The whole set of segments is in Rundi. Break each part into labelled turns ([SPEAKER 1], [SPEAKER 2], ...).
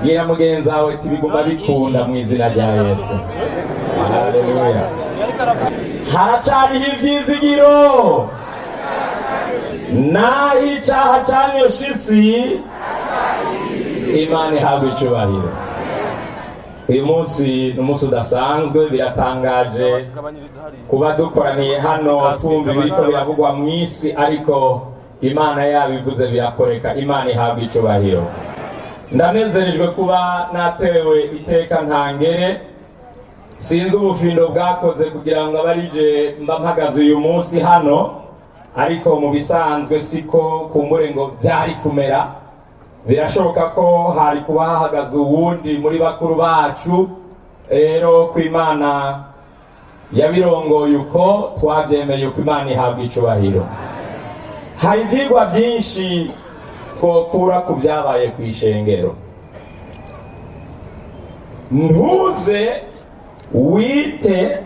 [SPEAKER 1] Bwira mugenzi wawe ati biguma bikunda mu izina rya Yesu. Haleluya! Haracariho ivyizigiro naho icaha canyoshe isi. Imana ihabwa icubahiro. Uyu munsi ni umunsi udasanzwe. Biratangaje kuba dukoraniye hano twumva ibiriko biravugwa mu isi, ariko Imana yabivuze birakoreka. Imana ihabwa icubahiro. Ndanezerejwe kuba natewe iteka ntangere. Sinzi ubufindo bwakoze kugira ngo abarije mba mpagaze uyu munsi hano, ariko mu bisanzwe siko kumbure ngo byari kumera. Birashoboka ko hari kuba hahagaze uwundi muri bakuru bacu. Rero ku Imana yabirongoye uko twabyemeye uko. Imana ihabwa icubahiro. Hari ibyigwa byinshi twokura ku byabaye ku ishengero. Ntuze wite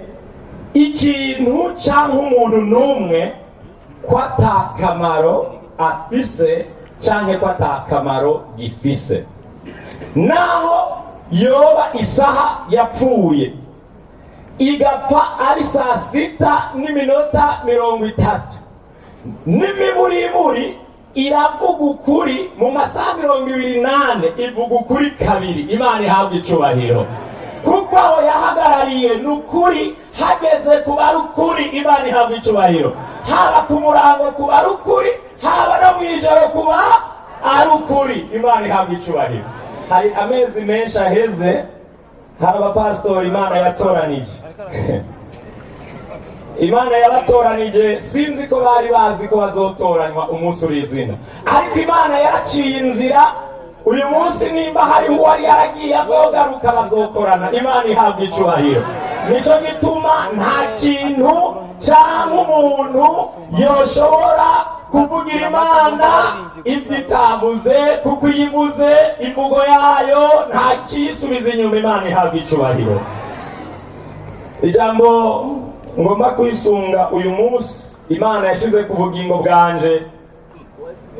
[SPEAKER 1] ikintu cyangwa umuntu n'umwe ko atakamaro afise cyangwa ko atakamaro gifise. Naho yoba isaha yapfuye, igapfa ari saa 6:30 n'imiburiburi, iravuga ukuri. Mu masaha 24 ivuga ukuri kabiri. Imana ihabwa icubahiro, kuko aho yahagarariye ni ukuri. Hageze kuba ari ukuri. Imana ihabwa icubahiro. Haba ku murango kuba ari ukuri, haba no mu ijoro kuba ari ukuri. Imana ihabwa icubahiro. Hari amezi menshi aheze, hari abapasitori Imana yatoranije. Imana yabatoranije, sinzi ko bari bazi ko bazotoranywa umunsi uri izina, ariko Imana yaraciye inzira. Uyu munsi nimba hariho uwari yaragiye azogaruka, bazokorana. Imana ihabwa icubahiro. Nico gituma nta kintu cyangwa umuntu yoshobora kuvugira Imana ibyo itavuze, kuko iyo ivuze, imvugo yayo nta kiyisubiza inyuma. Imana ihabwa icubahiro. Ijambo ngomba kwisunga uyu munsi Imana yashyize ku bugingo bwanje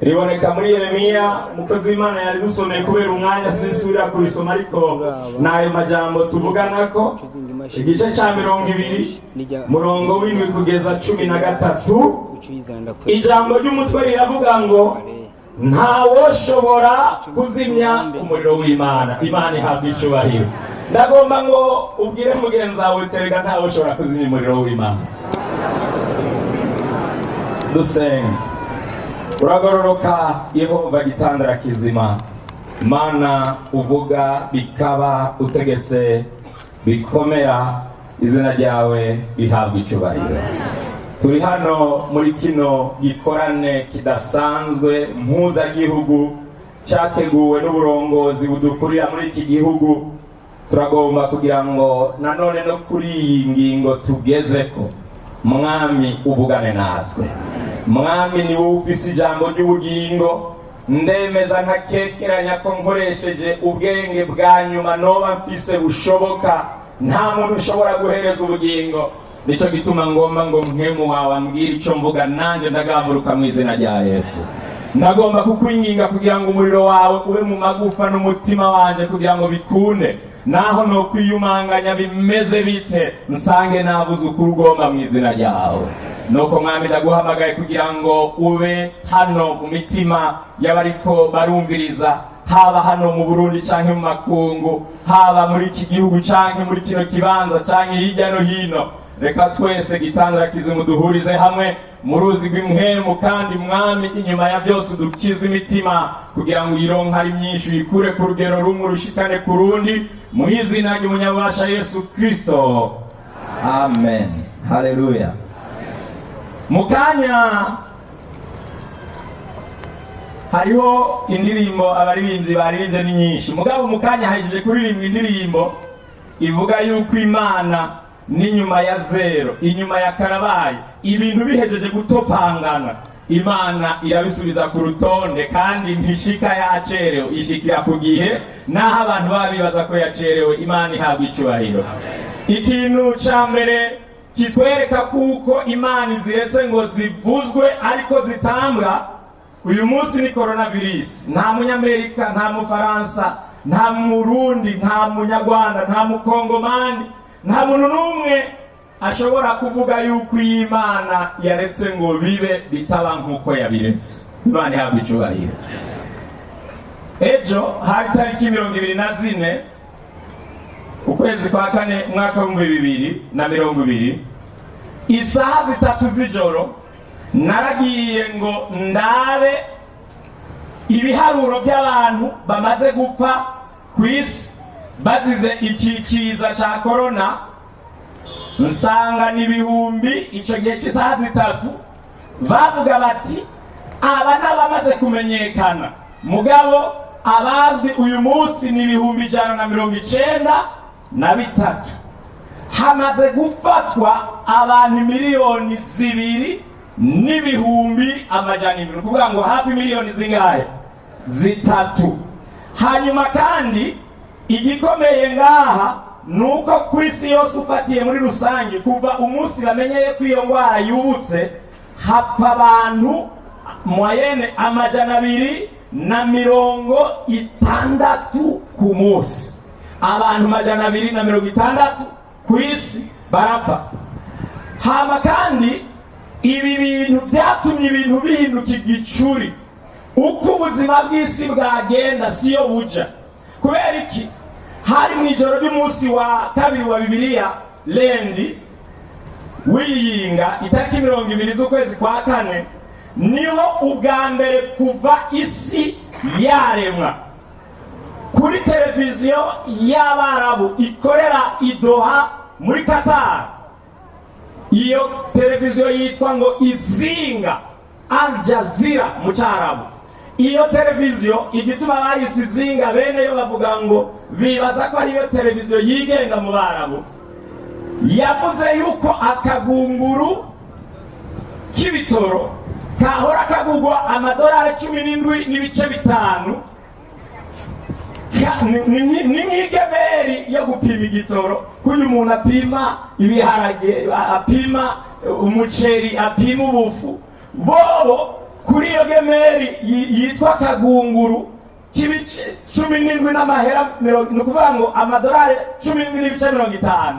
[SPEAKER 1] riboneka muri Yeremiya. Umukozi w'Imana yari dusomeye, kubera umwanya sinsubira kubisoma, ariko ni ayo majambo tuvugana ko igice cya 20, murongo w'7 kugeza 13. Ijambo ry'umutwe riravuga ngo ntawoshobora kuzimya umuriro w'Imana. Imana ihabwa icubahiro. Ndagomba ngo ubwire mugenzi wawe uterega ntawoshobora kuzimya umuriro w'Imana. Dusenga. Uragororoka Yehova, gitandara kizima. Mana uvuga bikaba, utegetse bikomera, izina ryawe rihabwa icubahiro. Turi hano muri kino gikorane kidasanzwe mpuzagihugu cyateguwe n'uburongozi budukurira muri iki gihugu. Turagomba kugira ngo nanone no kuri iyi ngingo tugeze ko, Mwami, uvugane natwe. Mwami, ni wowe ufise ijambo ry'ubugingo. Ndemeza ntakekeranya ko nkoresheje ubwenge bwa nyuma noba mfise bushoboka, nta muntu ushobora guhereza ubugingo. Nicyo gituma ngomba ngo Mpwemu wawe ambwire icyo mvuga, nanjye ndagamburuka mu izina rya Yesu. Ndagomba kukwinginga kugira ngo umuriro wawe ube mu magufa n'umutima wanjye, kugira ngo bikunde naho no kwiyumanganya bimeze bite, nsange nabuze ukuri ugomba mu izina ryawe. Nuko Mwami, ndaguhamagaye kugira ngo ube hano mu mitima y'abariko barumviriza, haba hano mu Burundi canke mu makungu, haba muri iki gihugu canke muri kino kibanza canke hirya no hino. Reka twese gitandara kizimu duhurize hamwe mu ruzi rw'impwemu. Kandi Mwami, inyuma ya byose udukize imitima kugira ngo uyironke ari myinshi, uyikure ku rugero rumwe urushikane ku rundi, mu izina ry'umunyabubasha Yesu Kristo, amen. Haleluya. Mu kanya hariho indirimbo abaririmbyi baririmbye, ni nyinshi, mugabo mu kanya hahejeje kuririmba indirimbo ivuga yuko Imana n'inyuma ya zero, inyuma ya karabaye, ibintu bihejeje gutopangana, Imana irabisubiza ku rutonde, kandi ntishika yacerewe, ishikira ku gihe naho abantu baba bibaza ko yacerewe. Imana ihabwa icyubahiro. Ikintu ca mbere kitwereka kuko Imana iziretse ngo zivuzwe ariko zitambwa uyu munsi ni coronavirus. Nta Munyamerika, nta Mufaransa, Nta Murundi, nta Munyarwanda, nta Mukongomani, nta muntu n'umwe ashobora kuvuga yuko iyi Imana yaretse ngo bibe bitaba nk'uko yabiretse. Imana ihabwa icyubahiro. Ejo hari tariki 24 ukwezi kwa kane, umwaka w'2020, isaha 3 z'ijoro, naragiye ngo ndabe ibiharuro by'abantu bamaze gupfa ku isi bazize iki kiza cya korona. Nsanga ni ibihumbi, icyo gihe cy'isaha 3 bavuga bati aba n'abamaze kumenyekana, mugabo abazwi uyu munsi ni 193,000. Hamaze gufatwa abantu 2,700,000, ni ukuvuga ngo hafi miliyoni zingahe? 3. Hanyuma kandi igikomeye ngaha ni uko ku isi yose, ufatiye muri rusange, kuva umunsi bamenyeye ko iyo ndwara yubutse, hapfa abantu moyenne 260 ku munsi. Abantu 260 ku isi barapfa. Hama kandi ibi bintu byatumye ibintu bihinduka igicuri. Uko ubuzima bw'isi bwagenda siyo buja. Kubera iki? Hari mu ijoro ry'umunsi wa kabiri wa Bibiliya, lundi wiyinga, itariki 20 z'ukwezi kwa kane, niho ubwa mbere kuva isi yaremwa, kuri televiziyo y'Abarabu ikorera i Doha muri Qatar, iyo televiziyo yitwa ngo Izinga, Al Jazeera mu Cyarabu. Iyo televiziyo, igituma bayise Izinga, bene yo bavuga ngo bibaza ko ariyo televiziyo yigenga mu Barabu, yavuze yuko akagunguru k'ibitoro kahora kagugwa amadolari 17.5, ni nk'igemeri yo gupima igitoro, kuko umuntu apima ibiharage, apima umuceri, apima ubufu. Bobo kuri iyo gemeri yitwa kagunguru k'ibice 17 n'amahera ni ukuvuga ngo amadolari 17.50.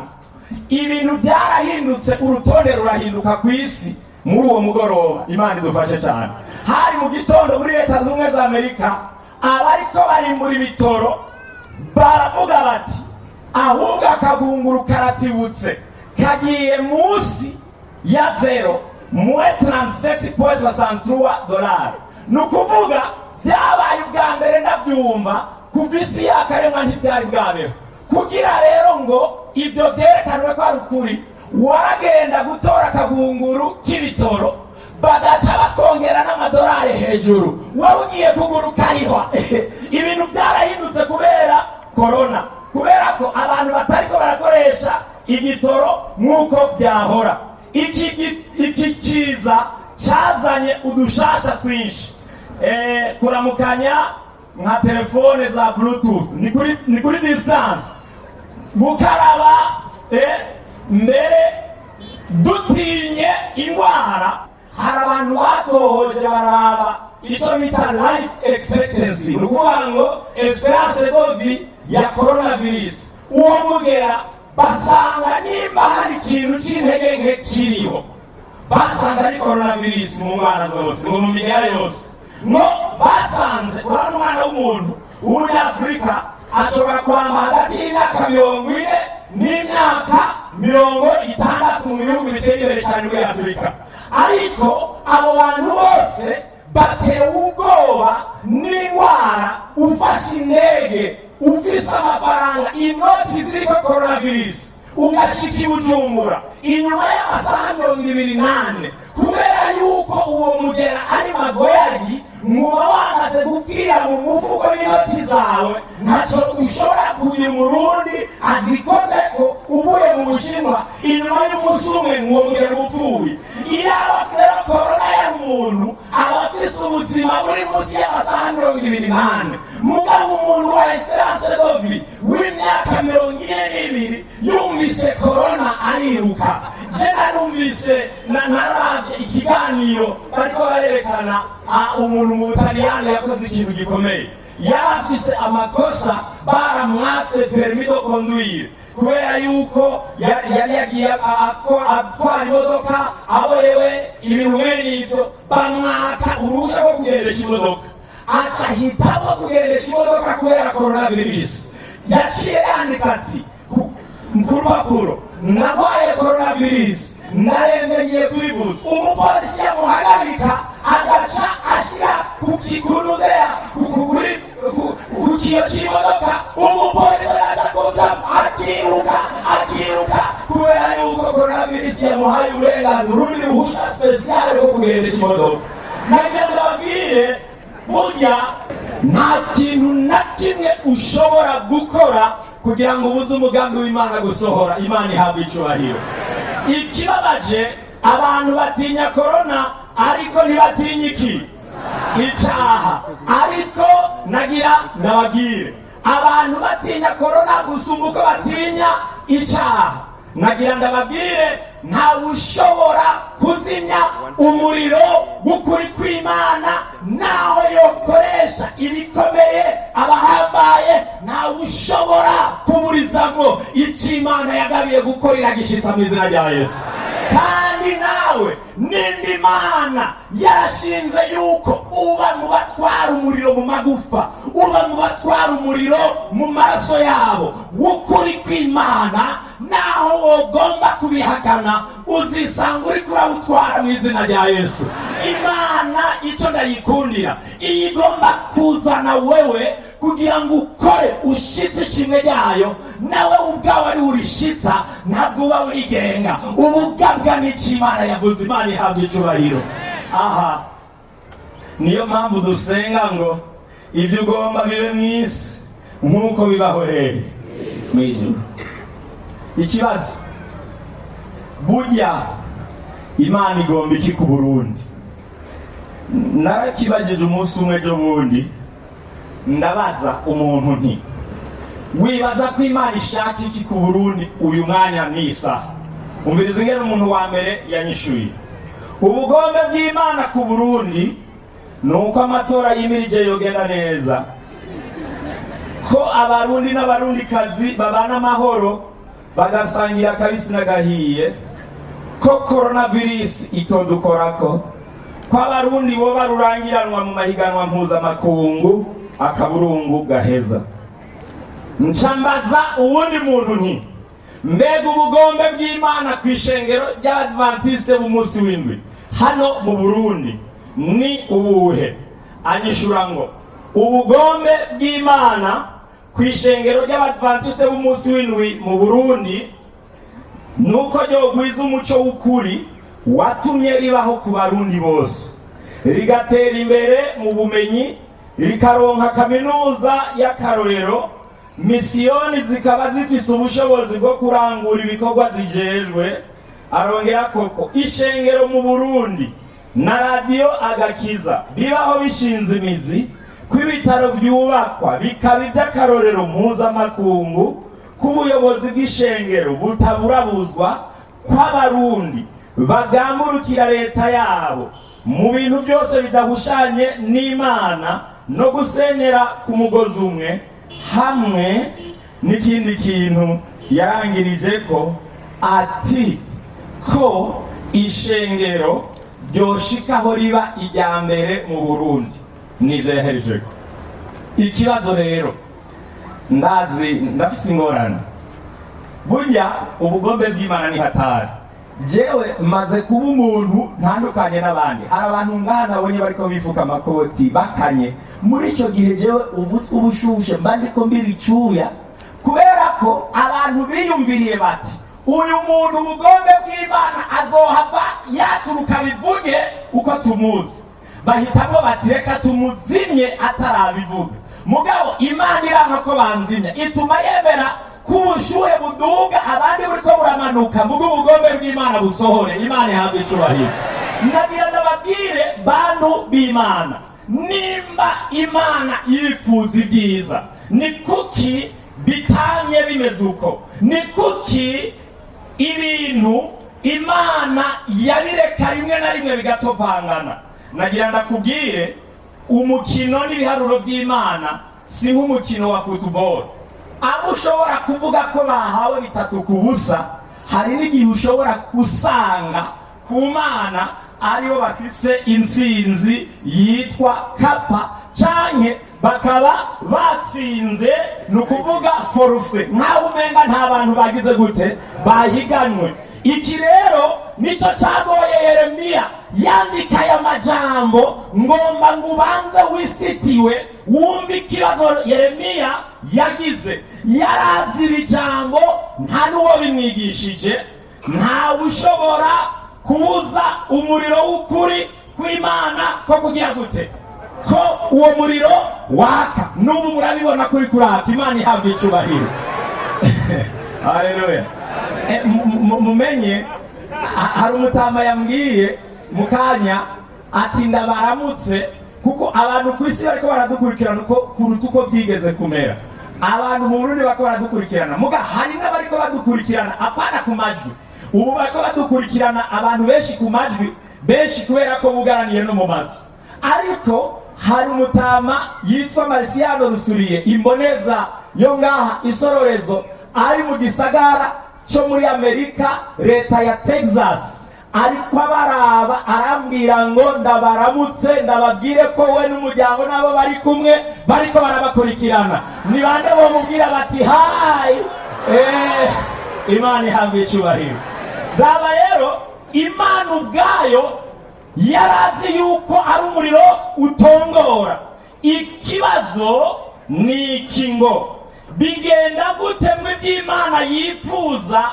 [SPEAKER 1] Ibintu byarahindutse, urutonde rurahinduka ku isi muri uwo mugoroba. Imana idufashe cyane. Hari mu gitondo muri Leta Zunze Ubumwe za Amerika, abariko barimbura ibitoro baravuga bati ahubwo akagunguru karatibutse, kagiye munsi ya zéro, moins 37.63 dolari. Ni ukuvuga byabaye ubwa mbere ndabyumva kuva isi yakaremwa, ntibyari bwabeho. Kugira rero ngo ibyo byerekanwe ko ari ukuri, waragenda gutora akagunguru k'ibitoro, bagaca bakongera n'amadolari hejuru. Wowe ugiye kugura ukarihwa. Ibintu byarahindutse kubera korona, kubera ko abantu batariko barakoresha igitoro nk'uko byahora. Iki kiza cyazanye udushasha twinshi. Kuramukanya nka telefone za Bluetooth ni kuri distance, gukaraba, mbere dutinye indwara. Hari abantu batohoje baraba icyo bita life expectancy, ni ukuvuga ngo espérance de vie ya coronavirus, uwo mugera, basanga nimba hari ikintu cy'intege nke kiriho, basanze ari coronavirus mu ndwara zose, ngo mu migera yose. Ngo basanze, urabona, umwana w'umuntu w'Umunyafurika ashobora kuramba hagati y'imyaka 40 n'imyaka 60 mu bihugu biteye imbere cyane muri Afurika. Ariko abo bantu bose batewe ubwoba n'indwara. Ufashe indege ufise amafaranga, inoti ziriko coronavirus, ugashika i Bujumbura inyuma y'amasaha 24, kubera yuko uwo mugera ari magoyagi, muba wamaze gupfira mu mufuko w'inoti zawe. Ntacyo ushobora kugira. Umurundi azikoze ko uvuye mu Bushinwa, inyuma y'umunsi umwe uwo mugera uba upfuye. Iyaba rero korona yari umuntu, aba afise ubuzima buri munsi y'amasaha 24. Mugabo umuntu wa espérance de vie w'imyaka 42 yumvise korona ariruka. Je narumvise naravye ikiganiro bariko barerekana umuntu mu Butaliyani yakoze ikintu gikomeye. Yari afise amakosa, baramwatse permis de conduire kubera yuko yari yagiye atwara imodoka aborewe, ibintu mwene ivyo, bamwaka uruhusha rwo kugendesha imodoka, aca hitamwo kugendesha imodoka kubera coronavirus. Yaciye yandika ati ku rupapuro: "Narwaye coronavirus, ndarembye, ngiye kwivuza." Umupolisi yamuhagarika agaca ashira ku kikunuzeya ku kiyo c'imodoka. Umupolisi agaca kutamu, akiruka, akiruka, kubera yuko coronavirus yamuhaye uburenganzira, urundi ruhusha spécial rwo kugendesha imodoka. Nagira ndababwire, burya nta kintu na kimwe ushobora gukora kugira ngo ubuze umugambi w'Imana gusohora. Imana ihabwa icyubahiro. Ikibabaje, abantu batinya korona ariko ntibatinya iki? Icaha. Ariko nagira ndababwire, abantu batinya korona gusumba uko batinya icaha. Nagira ndababwire, ntawe ushobora kuzimya umuriro w'ukuri kw'Imana, naho yokoresha ibikomeye, abahambaye, ntawe ushobora kuburizamwo icyo Imana yagabiye gukora, iragishitsa mu izina rya Yesu. Kandi nawe nimba Imana yarashinze yuko uba mu batwara umuriro mu magufa, uba mu batwara umuriro mu maraso yabo w'ukuri kw'Imana, naho wogomba kubihakana, uzisanga uri kurawutwara mu izina rya Yesu. Imana icyo ndayikundira, iyo igomba kuzana wewe kugira ngo ukore ushitse ishimwe ryayo, nawe ubwawe ari urishitsa, ntabwo uba wigenga, uba ugabwa n'icyo Imana yavuze. Imana ihabwa icubahiro. Aha niyo mpamvu dusenga ngo ibyo ugomba bibe mu isi nk'uko bibaho hehe? Mu ijuru. Ikibazo, burya Imana igomba iki ku Burundi? Narakibagije umunsi umwe ejo bundi, ndabaza umuntu nti: "Wibaza ko Imana ishaka iki ku Burundi uyu mwanya n'isaha?" Umviriza ingene umuntu wa mbere yanyishuye: "Ubugombe bw'Imana ku Burundi ni uko amatora yimirije yogenda neza, ko Abarundi n'Abarundikazi babana amahoro, bagasangira akabisi n'agahiye, ko coronavirus itodukorako, ko Abarundi boba rurangiranwa mu mahiganwa mpuzamakungu." Akaburungu gaheza. Ncambaza uwundi muntu nti: "Mbega ubugombe bw'Imana ku ishengero ry'Abadventiste b'umunsi w'indwi hano mu Burundi ni ubuhe?" Anyishura ngo: "Ubugombe bw'Imana ku ishengero ry'Abadventiste b'umunsi w'indwi mu Burundi nuko ryogwiza umuco w'ukuri watumye ribaho ku Barundi bose, rigatera imbere mu bumenyi, rikaronka kaminuza y'akarorero, misiyoni zikaba zifise ubushobozi bwo kurangura ibikorwa zijejwe." Arongera koko: "Ishengero mu Burundi na Radiyo Agakiza bibaho bishinze imizi, ko ibitaro byubakwa bikaba iby'akarorero mpuzamakungu, ko ubuyobozi bw'ishengero butaburabuzwa, kw'Abarundi bagamburukira leta yabo mu bintu byose bidahushanye n'Imana no gusenyera ku mugozi umwe." Hamwe n'ikindi kintu yarangirije ko ati ko ishengero ryoshikaho riba irya mbere mu Burundi. Nivyo yaherejeko. Ikibazo rero, ndazi ndafise ingorane. Burya ubugombe bw'Imana ni hatari. Jewe maze kuba umuntu ntandukanye n'abandi. Hari abantu ngaha nabonye bariko bifuka amakoti bakanye. Muri ico gihe jewe umutwe uba ushushe, mba ndiko mbira icuya, kubera ko abantu biyumviriye bati: "Uyu muntu ubugombe bw'Imana azohava yaturuka bivuge uko tumuzi." Bahitamwo bati: "Reka tumuzimye atarabivuga." Mugabo Imana iranka ko banzimya, ituma yemera ko ubushuhe buduga, abandi buriko buramanuka, mugo ubugombe bw'Imana busohore. Imana ihabwa icubahiro. Nagira ndababwire, bantu b'Imana, nimba Imana yifuza ibyiza, ni kuki bitamye bimeze uko? Ni kuki ibintu Imana yabireka rimwe na rimwe bigatopangana. Nagira ndakubwire, umukino n'ibiharuro by'Imana si nk'umukino wa football. Abo ushobora kuvuga ko bahawe 3-0, hari n'igihe ushobora gusanga ku Mana aribo bafise intsinzi yitwa kapa, canke bakaba batsinze, ni ukuvuga forfait, nk'aho umenga nta bantu bagize gute bahiganwe. Iki rero nicyo cyagoye Yeremiya yandika aya majambo. Ngomba ngo ubanze wisitiwe wumve ikibazo Yeremiya yagize. Yarazira ijambo, nta n'uwo bimwigishije, ntawe ushobora kubuza umuriro w'ukuri kw'Imana ko kugira gute, ko uwo muriro waka. N'ubu murabibona kuri kuraka. Imana ihabwa icubahiro, haleluya. Mumenye hari umutama yambwiye mu kanya ati ndabaramutse, kuko abantu ku isi bariko baradukurikirana uko kuruta uko byigeze kumera. Abantu mu Burundi bariko baradukurikirana, muga hari n'abariko badukurikirana apana ku majwi. Ubu bariko badukurikirana abantu benshi ku majwi, benshi kubera ko bugaraniye no mu mazu. Ariko hari umutama yitwa Marisiano Rusuriye, imboneza yo ngaha Isororezo, ari mu gisagara cyo muri Amerika, leta ya Texas, ariko abaraba. Arambwira ngo ndabaramutse, ndababwire ko we n'umuryango n'abo bari kumwe bariko barabakurikirana. Ni bande bomubwira bati hi? Imana ihabwa icyubahiro. Raba rero, Imana ubwayo yarazi yuko ari umuriro utongora. Ikibazo ni iki: ngo bigenda gute mu iby'Imana yifuza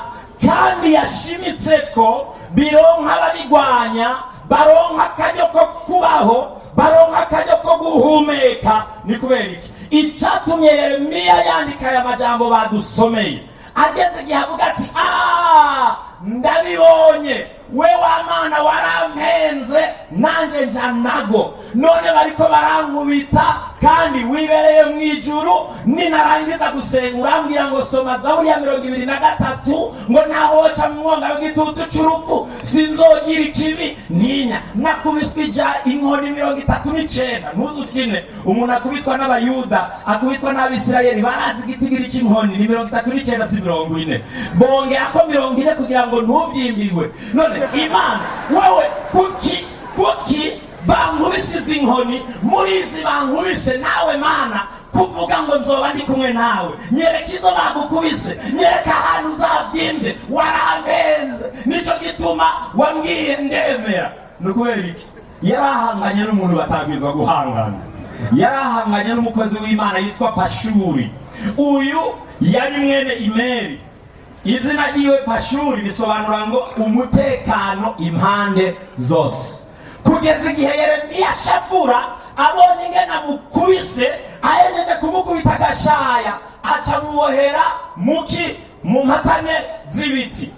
[SPEAKER 1] kandi yashimitse ko bironka ababigwanya, baronka akaryo ko kubaho, baronka akaryo ko guhumeka? Ni kubera iki? Icyatumye Yeremiya yandika aya majambo badusomeye, ageze igihe avuga ati: "Ah, ndabibonye, we wa Mana warampenze, nanje nja nago, none bariko barankubita kandi wibereye mu ijuru. Ninarangiza gusenga urambwira ngo soma Zaburi ya 23, ngo naho woca mu mwonga w'igitutu c'urupfu sinzogira ikibi ntinya. Nakubiswe ija inkoni 39." Ntuzufyine, umuntu akubitwa n'Abayuda, akubitwa n'Abisirayeli, barazi igitigiri cy'inkoni ni 39, si 40. Bongera ko 40 kugira ngo ntubyimbirwe. None Imana wewe, kuki bankubise izi nkoni? Muri izi bankubise, nawe Mana kuvuga ngo nzoba ndi kumwe nawe, nyereka izo bagukubise, nyereka ahantu uzabyimbye. Warampenze, nico gituma wambwiye ndemera. Ni ukubera iki? Yari ahanganye n'umuntu batabwizwa guhangana. Yari ahanganye n'umukozi w'Imana yitwa Pashuri. Uyu yari mwene Imeri. Izina ryiwe Pashuri bisobanura ngo umutekano impande zose. Kugeza igihe Yeremiya ashavura abonye ingene amukubise, ahejeje kumukubita agashaya, aca mubohera muki mu mpatane z'ibiti.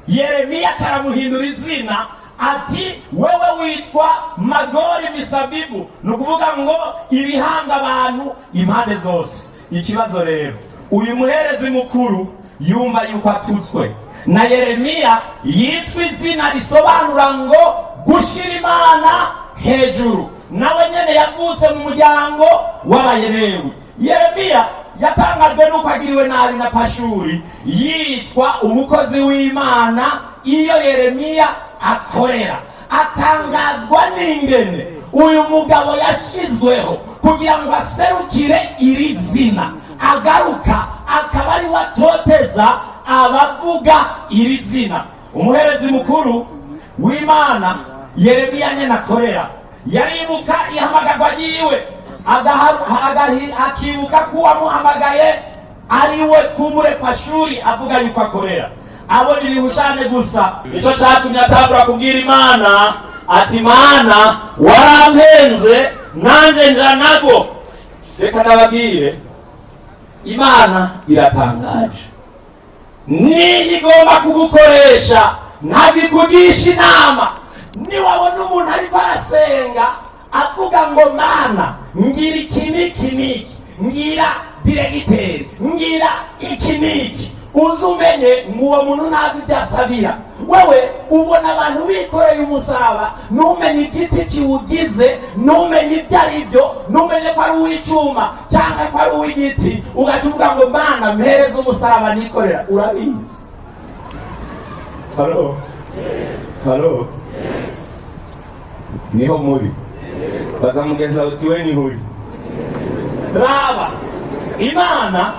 [SPEAKER 1] Yeremiya acaramuhindura izina, ati: "Wewe witwa Magori Misabibu", ni ukuvuga ngo ibihanga abantu impande zose. Ikibazo rero, uyu muherezi mukuru yumva yuko atutswe na Yeremiya yitwa izina risobanura ngo gushira Imana hejuru. Nawe nyene yavutse mu muryango w'Abayerewi. Yeremiya yatangajwe n'uko agiriwe nabi na Pashuri yitwa umukozi w'Imana iyo Yeremiya akorera. Atangazwa n'ingene uyu mugabo yashizweho kugira ngo aserukire iri zina, agaruka akaba ari we atoteza abavuga iri zina. Umuherezi mukuru w'Imana Yeremiya nyene akorera yaribuka ihamagarwa ryiwe, akibuka ko uwamuhamagaye ari we kumure Pashuri avuga yuko akorera. Abona ibihushane gusa. Nicyo cyatumye atangura kubwira Imana ati: "Mana, warampenze, nanjye nja nago." Reka ndababwire, Imana iratangaje. Niyo igomba kugukoresha ntabwo ikugisha inama. Niwabona umuntu ariko arasenga avuga ngo: "Mana, ngira iki n'iki n'iki, ngira diregiteri, ngira iki n'iki", uze umenye ngo uwo muntu ntazi ibyo asabira. Wewe ubona abantu bikoreye umusaraba, ntumenye igiti kiwugize, ntumenye ibyo ari byo, ntumenye ko ari uw'icuma cyangwa ko ari uw'igiti, ugaca uvuga ngo: "Mana, mpereze umusaraba nikorera." Urabizi? Halo, halo, niho muri baza mugenzi wawe uti: "We niho uri." Raba, Imana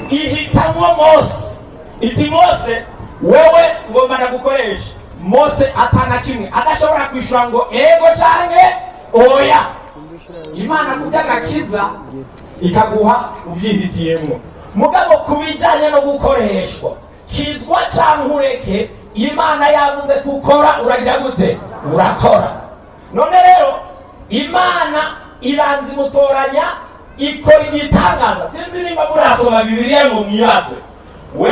[SPEAKER 1] ihitamwo Mose, iti: "Mose, wewe ngomba ndagukoresha." Mose atana kimwe adashobora kwishura ngo ego canke oya. Imana kuby'agakiza ikaguha ubyihitiyemo, mugabo ku bijanye no gukoreshwa, kizwa canke ureke, Imana yavuze gukora, uragira gute? Urakora. None rero Imana ibanza imutoranya, ikora igitangaza. Sinzi nimba murasoma Bibiliya ngo mwibaze we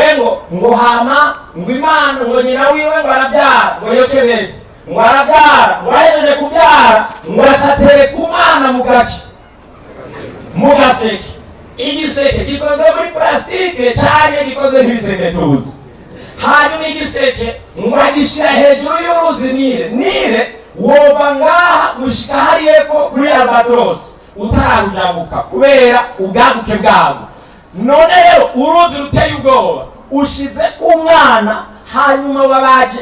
[SPEAKER 1] ngo hama ngo Imana ngo nyina wiwe ngo arabyara, ngo Yokebedi ngo arabyara, ngo ahejeje kubyara ngo acatereka umwana mu gaki? Mu gaseke. Igiseke gikozwe muri plastique canke gikozwe nk'ibiseke tuzi. Hanyuma igiseke ngo agishyira hejuru y'uruzi Nile. Nile wova ngaha gushika hari epfo kuri Albatros utararujabuka kubera ubwaguke bwabwo. None rero uruzi ruteye ubwoba, ushize ku mwana, hanyuma wabaje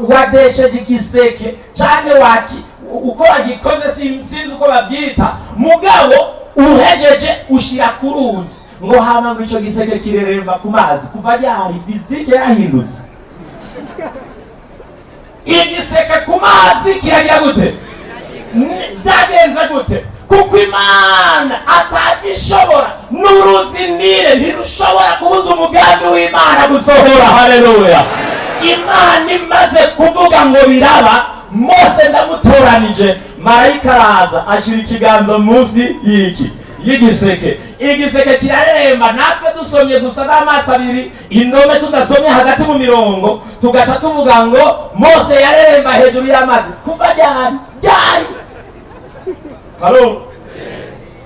[SPEAKER 1] wadesheje igiseke canke waki uko bagikoze, sinzi uko babyita, mugabo uhejeje ushira ku ruzi, ngo hama ngo ico giseke kireremba ku mazi. Kuva ryari physique yarahindutse? Igiseke ku mazi kiragira gute? Byagenze gute? Kuko Imana atagishobora, n'uruzi Nile ntirushobora kubuza umugambi w'Imana gusohora. Haleluya! Imana imaze kuvuga ngo biraba: "Mose ndamutoranije." Marayika araza ashyira ikiganza munsi y'iki? Y'igiseke. Igiseke kirareremba. Natwe dusomye gusa n'amaso abiri, indome tudasomye hagati mu mirongo, tugaca tuvuga ngo Mose yareremba hejuru y'amazi. Kuva ryari? Ryari? Halo,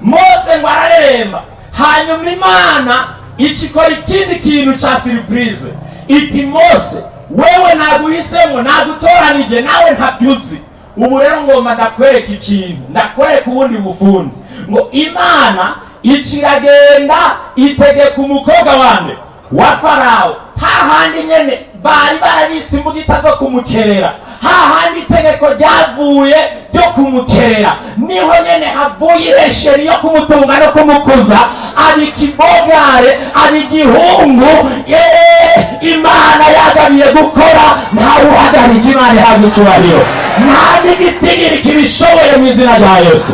[SPEAKER 1] Mose ngo arareremba. Hanyuma Imana ikikora ikindi kintu ca surprise, iti: "Mose, wewe naguhisemo, nagutoranije, nawe ntabyuzi. Ubu rero ngomba ndakwereka ikintu, ndakwereka ubundi bufundi." Ngo Imana ikiragenda itegeka umukobwa wande? Wa Farawo, hahandi nyene bari barabitse imbugita zo kumukerera, hahandi itegeko ryavuye ryo kumukerera, niho nyene havuye iresheri yo kumutunga no kumukuza, aba ikibogare, aba igihungu. Yeee, Imana yagabiye gukora, ntawe uhagarika. Imana ihabwa icubahiro, nta n'igitigiri kibishoboye mu izina rya Yesu.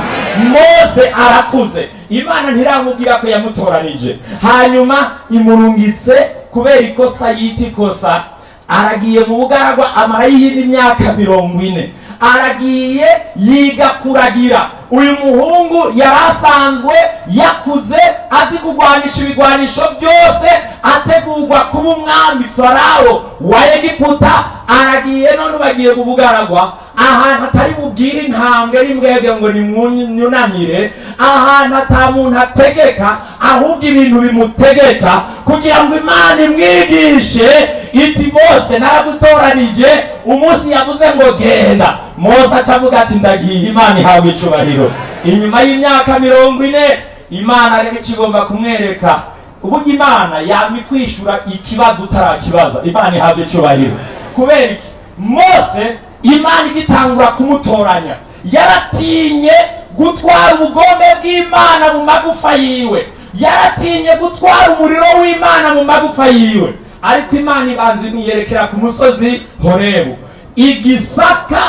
[SPEAKER 1] Mose arakuze, Imana ntiramubwira ko yamutoranije. Hanyuma imurungitse kubera ikosa yita ikosa, aragiye mu bugaragwa, amara y'iyindi myaka 40. Aragiye yiga kuragira. Uyu muhungu yari asanzwe yakuze azi kurwanisha ibigwanisho byose, ategurwa kuba umwami Farawo wa Egiputa. Aragiye none bagiye mu bugaragwa, ahantu atari bubwire intambwe n'imbwebwe ngo nimwunamire, ahantu ata muntu ategeka, ahubwo ibintu bimutegeka, kugira ngo Imana imwigishe iti: "Bose naragutoranije." Umunsi yavuze ngo genda, Mose aca avuga ati: "Ndagiye." Imana ihabwa icubahiro. Inyuma y'imyaka 40, Imana rero ikigomba kumwereka uburyo Imana yama ikwishura ikibazo utarakibaza. Imana ihabwa icubahiro. Kubera iki? Mose Imana igitangura kumutoranya yaratinye gutwara ubugombe bw'Imana mu magufa yiwe, yaratinye gutwara umuriro w'Imana mu magufa yiwe. Ariko Imana ibanza imwiyerekera ku musozi Horebu, igisaka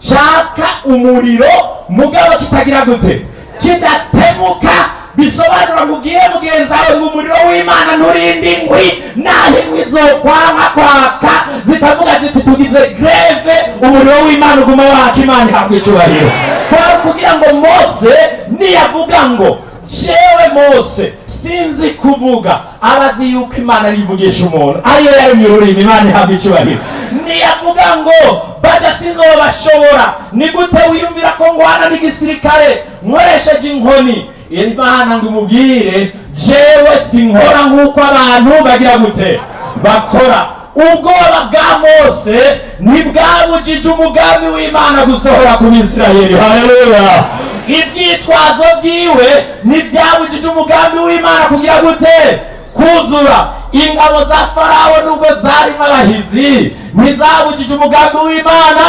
[SPEAKER 1] caka umuriro mugabo kitagira gute? Kidatemuka. Bisobanura ngo ubwire mugenzi wawe ngo umuriro w'Imana nturinde inkwi, naho inkwi zokwama kwaka zikavuga ziti: "Tugize grève," umuriro w'Imana uguma waka. Imana ihabwa icubahiro. Kwari kugira ngo Mose niyavuga ngo: "Jewe Mose sinzi kuvuga," abazi yuko Imana arivugisha umuntu, ariyo yaremye ururimi. Imana ihabwa icubahiro. Niyavuga ngo: "Bajya sinobashobora, ni gute wiyumvira ko ngwana n'igisirikare nkoresheje inkoni?" Imana ngo imubwire: "Jewe sinkora nk'uko abantu bagira gute? Bakora." Ubwoba bwa Mose ntibwabujije umugambi w'Imana gusohora ku Bisirayeli. Haleluya! Ivyitwazo byiwe ntibyabujije umugambi w'Imana kugira gute? Kuzura. Ingabo za Farawo, nubwo zarimo abahizi, ntizabujije umugambi w'Imana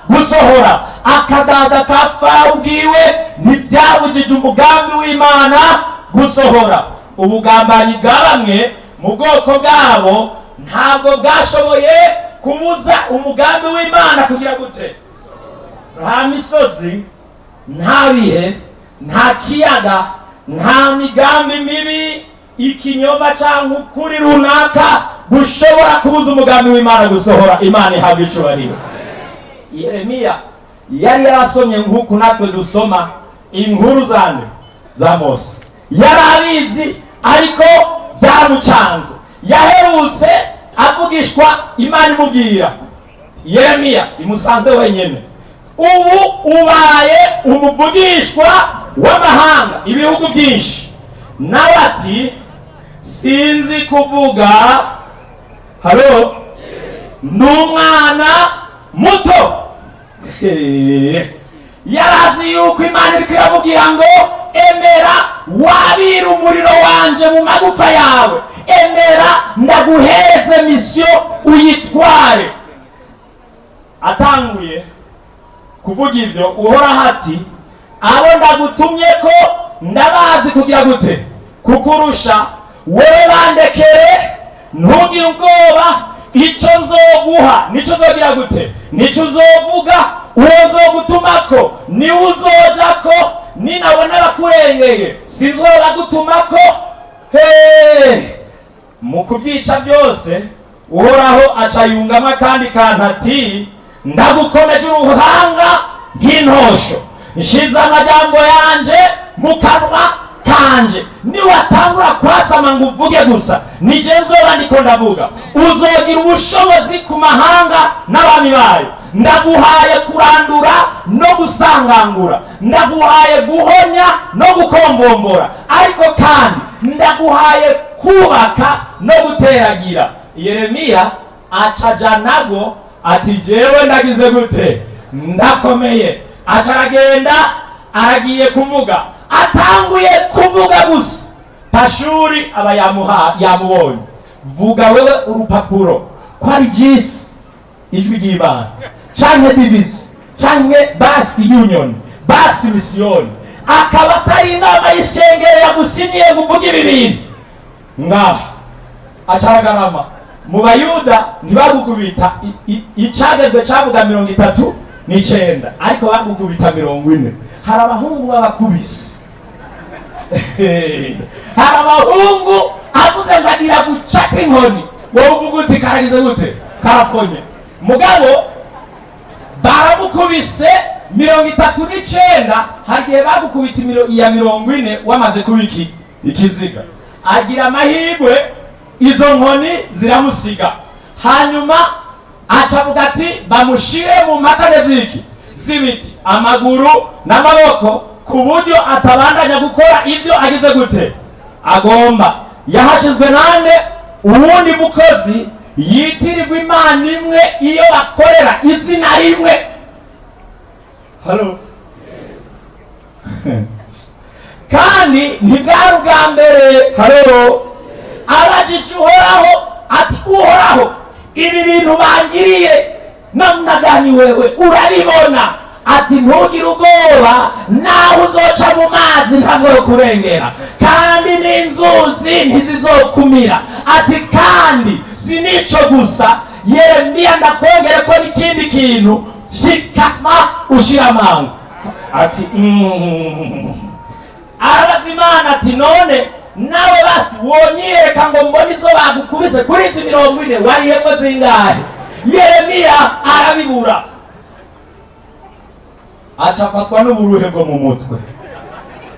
[SPEAKER 1] gusohora. Akadada ka Farawo ubwiwe ntibyabujije umugambi w'Imana gusohora. Ubugambanyi bwa bamwe mu bwoko bwabo ntabwo bwashoboye kubuza umugambi w'Imana kugira gute? Nta misozi, nta bihe, nta kiyaga, nta migambi mibi, ikinyoma cyangwa ukuri runaka gushobora kubuza umugambi w'Imana gusohora. Imana ihabwa icubahiro. Yeremiya yari yarasomye nk'uku natwe dusoma inkuru zande za Mose. Yari abizi, ariko byamucanze. Yaherutse avugishwa Imana imubwira: "Yeremiya", imusanze wenyine, "ubu ubaye umuvugishwa w'amahanga, ibihugu byinshi." Nawe ati: "Sinzi kuvuga, halo, ni umwana muto." Yarazi yuko Imana iri kuyamubwira ngo: "Emera wabira umuriro wanje mu magufa yawe, emera ndaguhereze mission uyitware." Atanguye kuvuga ivyo, Uhoraho ati: "Abo ndagutumye ko ndabazi kugira gute? Kukurusha wewe. Bandekere, ntugire ubwoba. Ico nzoguha nico uzogira gute? Nico uzovuga. Uwo nzogutumako niwe uzojako. Ninabona abakurengeye, sinzobagutumako." He, mu kubyica byose, Uhoraho aca yungamo akandi kantu ati: "Ndagukomeje uruhanga nk'intosho, nshize amajambo yanje mu kanwa kanje. Niwatangura kwasama ngo uvuge gusa, nije nzoba ndiko ndavuga. Uzogira ubushobozi ku mahanga n'abami bayo. Ndaguhaye kurandura no gusangangura, ndaguhaye guhonya no gukombombora, ariko kandi ndaguhaye kubaka no guteragira." Yeremiya acaja nago ati: "Jewe ndagize gute? Ndakomeye." Aca aragenda, aragiye kuvuga. Atanguye kuvuga gusa, Pashuri aba yamuha, yamubonye. "Vuga wewe, urupapuro ko ari jisi ijwi ry'Imana canke division canke basi union, basi misiyoni, akaba atari inama y'ishengero yagusinyiye ngo uvuge ibi bintu ngaha." Acaragarama. Mu Bayuda ntibagukubita icagezwe cavuga 39, ariko bagukubita 40. Hari abahungu b'abakubisi, hari abahungu avuze ngo agira gucapa inkoni, wowe uvuga uti: "Karagize gute? Karafonye." Mugabo baramukubise 39. Hari igihe bagukubita iya 40 wamaze kuba iki? Ikiziga. Agira amahirwe, izo nkoni ziramusiga. Hanyuma aca avuga ati: "Bamushire mu mpatane z'iki? Z'ibiti, amaguru n'amaboko, ku buryo atabandanya gukora ibyo agize gute? Agomba." Yahashizwe nande? Uwundi mukozi yitirirwa Imana imwe, iyo bakorera izina rimwe. Halo, kandi ntibwari ubwa mbere. Halo, abajije Uhoraho ati: "Uhoraho, ibi bintu bangiriye namna gani? Wewe urabibona." Ati: "Ntugire ubwoba, nawe uzoca mu mazi ntazokurengera, kandi n'inzuzi ntizizokumira." Ati: "Kandi si nico gusa, Yeremiya, ndakongere ko n'ikindi kintu. Shikama ushira amanga." Ati. Arabaza Imana ati: "None nawe basi wonyereka ngo mbone izo bagukubise kuri izi 40, wariyeko zingahe?" Yeremiya arabibura, aca afatwa n'uburuhe bwo mu mutwe.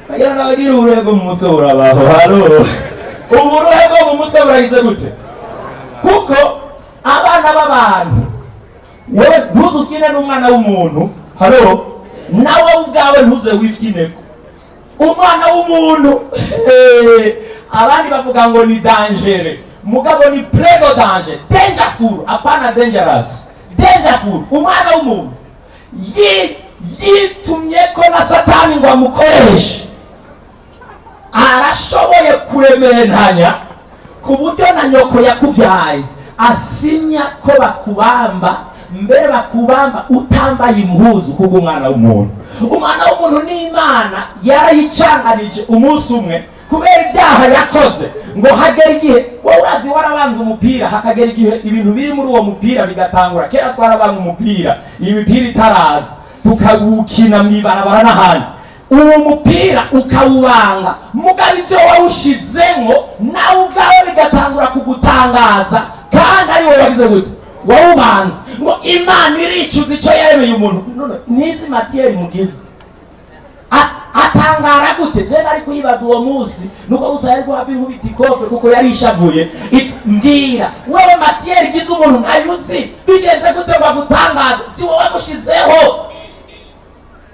[SPEAKER 1] Bagira n'abagira uburuhe bwo mu mutwe burabaho. Haro, uburuhe bwo mu mutwe buragize gute? Kuko abana b'abantu, wewe ntuzufyine n'umwana w'umuntu. Haro, nawe ubwawe ntuze wifyineko umwana w'umuntu. Abandi bavuga ngo ni danger. Mugabo ni plein de danger, dangerful, apana dangerous, dangerful. Umwana w'umuntu yitumye ko na Satani ngo amukoreshe, arashoboye kuremeranya ku buryo na nyoko yakubyaye asinya ko bakubamba, mbere bakubamba utambaye impuzu, kubwo umwana w'umuntu. Umwana w'umuntu n'Imana yarayicanganije umunsi umwe kubera ibyaha yakoze, ngo hagera igihe, wowe urazi warabanza umupira, hakagera igihe ibintu biri muri uwo mupira bigatangura. Kera twarabanga umupira, iyi mipira itaraza, tukawukina mw'ibarabara n'ahandi. Uwo mupira ukawubanga, mugabo ibyo wawushizemwo nawe ubwawe bigatangura kugutangaza, kandi ari wowe wagize gute? Wawubanza. Ngo Imana iricuza icyo yaremeye umuntu. None n'izi matière mugize, atangara gute? Je nari kuyibaza uwo munsi, nuko gusa yari guhabwa inkubita ikofe kuko yari ishavuye. Mbwira wewe, matière igize umuntu ntayuzi, bigenze gute ngo agutangaze? Si wowe mushizeho.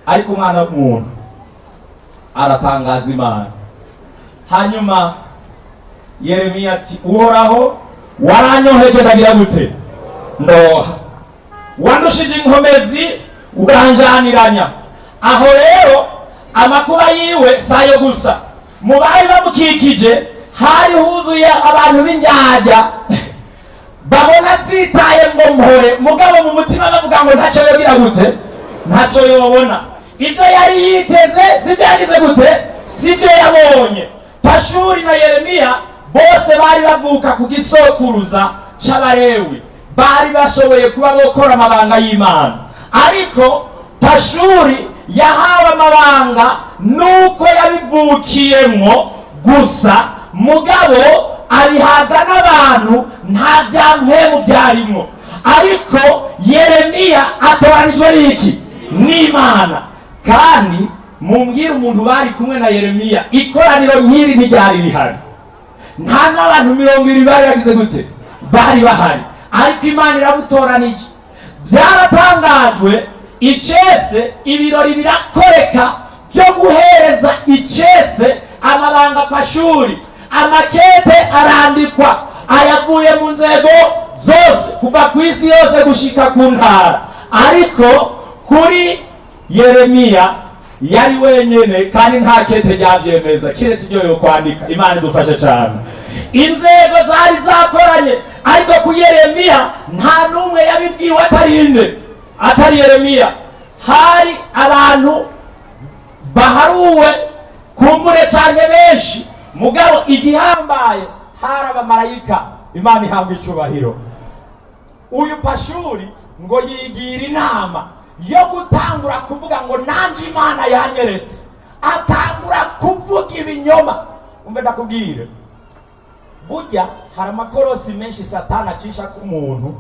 [SPEAKER 1] Ariko umwana w'umuntu aratangaza Imana. Hanyuma Yeremiya ati: "Uhoraho, waranyoheje ndagira gute? Ndoha. Wandushije inkomezi, uranjaniranya." Aho rero amakuba yiwe sayo gusa. Mu bari bamukikije hari huzuye abantu b'indyarya, babona atsitaye ngo mpore, mugabo mu mutima bavuga ngo ntacyo yogira gute? Ntacyo yobona. Ibyo yari yiteze sibyo yagize gute? Sibyo yabonye. Pashuri na Yeremiya bose bari bavuka ku gisokuruza c'Abarewi, bari bashoboye kuba bokora amabanga y'Imana. Ariko Pashuri yahawe amabanga nuko yabivukiyemwo gusa, mugabo abihabwa n'abantu, nta bya mpemu byarimwo. Ariko Yeremiya atoranijwe n'iki? N'Imana. Kandi mumbwire umuntu bari kumwe na Yeremiya, ikoraniro nk'iri ntiryari rihari, nta n'abantu 70 bari bagize gute? Bari bahari. Ariko Imana iramutoranije. Byaratangajwe icese, ibirori birakoreka byo guhereza icese amabanga Pashuri. Amakete arandikwa ayavuye mu nzego zose, kuva ku isi yose gushika ku ntara. Ariko kuri Yeremiya yari wenyene, kandi nta kete ryavyemeza kiretse ibyo yo kwandika. Imana idufashe cyane. Inzego zari zakoranye, ariko ku Yeremiya nta n'umwe yabibwiwe atari inde? Atari Yeremiya. Hari abantu baharuwe kumbure cyane benshi, mugabo igihambaye hari abamarayika. Imana ihabwa icubahiro. Uyu Pashuri ngo yigira inama yo gutangura kuvuga ngo nanje Imana yanyeretse, atangura kuvuga ibinyoma. Umve ndakubwire, burya hari amakorosi menshi Satani acisha ku muntu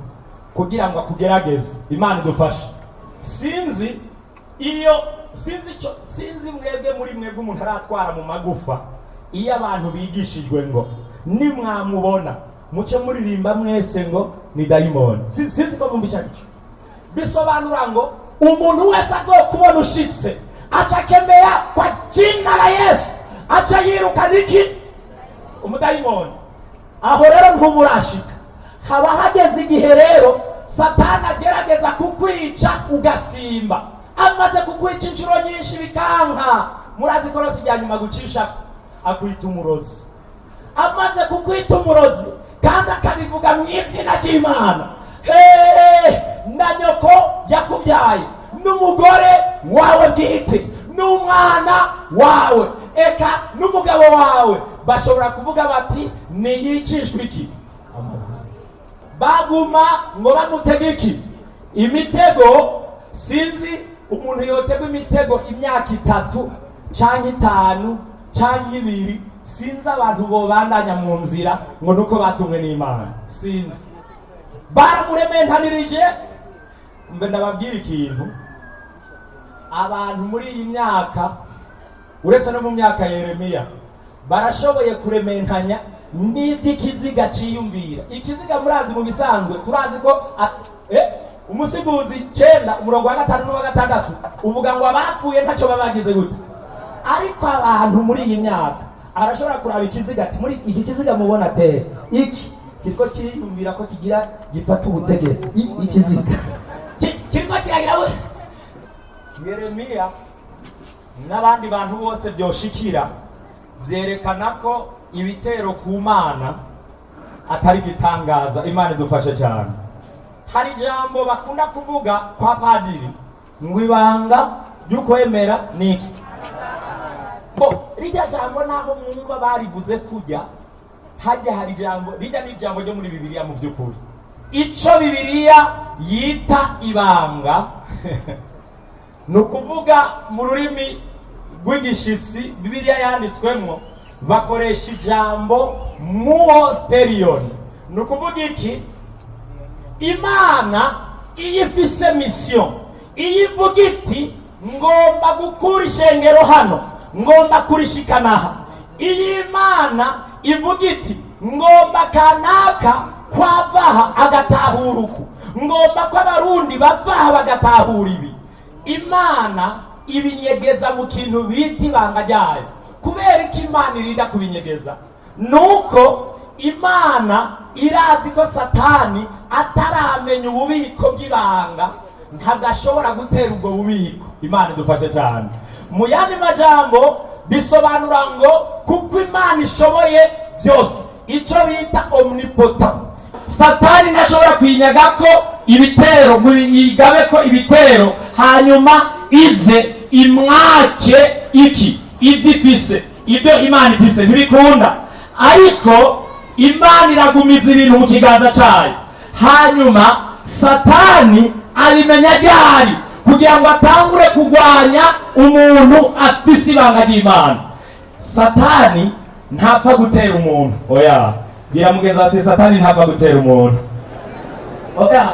[SPEAKER 1] kugira ngo akugerageze. Imana idufashe. Sinzi iyo, sinzi ico, sinzi mwebwe, muri mwebwe umuntu aratwara mu magufa. Iyo abantu bigishijwe ngo nimwamubona muce muririmba mwese ngo ni dayimoni. Sinzi ko mwumva icyo aricyo. Bisobanura ngo umuntu wese azokubona ushitse aca akemea kwa jina la Yesu, aca yirukana iki? Umudayimoni. Aho rero ntumurashika, haba hageze igihe rero Satani agerageza kukwica ugasimba. Amaze kukwica inshuro nyinshi bikanka, murazi korosi rya nyuma gucisha akwita umurozi. Amaze kukwita umurozi kandi akabivuga mu izina ry'Imana, hehe, na nyoko yakubyaye n'umugore wawe bwite n'umwana wawe, eka n'umugabo wawe, bashobora kuvuga bati niyicishwe iki? Baguma ngo bamutege iki? Imitego. Sinzi umuntu yotegwa imitego imyaka 3 canke 5 canke 2. Sinzi abantu bobandanya mu nzira ngo nuko batumwe n'Imana. Sinzi, baramurementanirije. Mbe ndababwira ikintu, abantu muri iyi myaka, uretse no mu myaka ya Yeremiya, barashoboye kurementanya n'iby'ikiziga ciyumvira. Ikiziga murazi, mu bisanzwe turazi ko Umusiguzi 9 umurongo wa 5 n'uwa 6 uvuga ngo abapfuye ntacyo baba bagize gute. Ariko abantu muri iyi myaka arashobora kuraba ikiziga ati muri iki kiziga mubona te iki Kiriko kiriyumvira ko kigira gifata ubutegetsi. Ikiziga kiriko kiragira Yeremiya n'abandi bantu bose byoshikira, vyerekana ko ibitero ku Mana atari gitangaza. Imana idufashe cyane. Hari ijambo bakunda kuvuga kwa padiri ngo ibanga ry'ukwemera ni iki? Bo rijya jambo, naho mwumva barivuze kujya hajya, hari ijambo rijya, ni ijambo ryo muri Bibiliya. Mu by'ukuri, ico Bibiliya yita ibanga, ni ukuvuga mu rurimi rw'igishitsi Bibiliya yanditswemwo, bakoresha ijambo muhosterion. Ni ukuvuga iki? Imana iyo ifise mission, iyo ivuga iti ngomba gukura ishengero hano, ngomba kurishikana aha, iyo Imana ivuga iti ngomba kanaka kwava aha agatahura uku, ngomba ko Abarundi bava aha bagatahura ibi, Imana ibinyegeza mu kintu bita ibanga ryayo. Kubera ko Imana irinda kubinyegeza, nuko Imana irazi ko Satani ataramenya ububiko bw'ibanga, ntabwo ashobora gutera ubwo bubiko. Imana idufashe cyane. Mu yandi majambo, bisobanura ngo kuko Imana ishoboye byose, icyo bita omnipotent, Satani ntashobora kwinyaga ko ibitero ngo yigabe ko ibitero, hanyuma ize imwake iki ibyo ifise, ibyo Imana ifise, ntibikunda. Ariko Imana iragumiza ibintu mu kiganza cyayo, hanyuma Satani abimenya ryari kugira ngo atangure kurwanya umuntu afise ibanga ry'Imana. Satani ntapfa gutera umuntu, oya. Bwira mugenzi ati Satani ntapfa gutera umuntu, oya,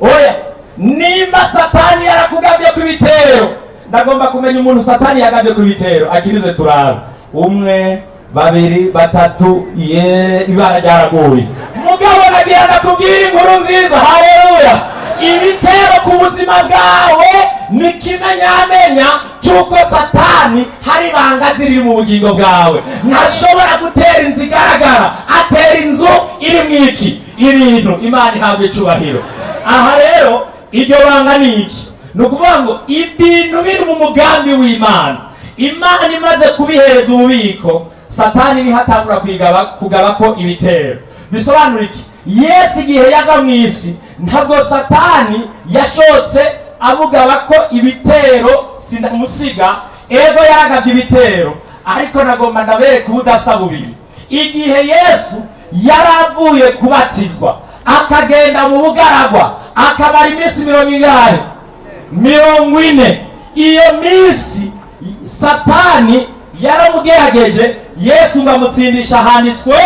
[SPEAKER 1] oya. Nimba Satani yarakugabye ku ibitero, ndagomba kumenya umuntu Satani yagabye ku ibitero akirize turabe. Umwe, babiri, batatu, ye, ibara ryaraguye. Mugabo nagira ndakubwira inkuru nziza, haleluya! Ibitero ku buzima bwawe ni kimenyamenya cy'uko Satani hari ibanga ziri mu bugingo bwawe. Ntashobora gutera inzu igaragara, atera inzu iri mu iki ibintu. Imana ihabwa icubahiro. Aha rero iryo banga ni iki? Ni ukuvuga ngo ibintu biri mu mugambi w'Imana, Imana imaze kubihereza ububiko, Satani niho atangura kugaba ko ibitero. Bisobanura iki? Yesu igihe yaza mu isi, ntabwo Satani yashotse amugaba ko ibitero sinamusiga. Ego, yaragabye ibitero, ariko nagomba ndabereka ubudasa bubiri. Igihe Yesu yari avuye kubatizwa, akagenda mu bugaragwa, akamara iminsi mirongo ingahe? 40. Iyo minsi Satani yaramugerageje, Yesu ngo amutsindisha handitswe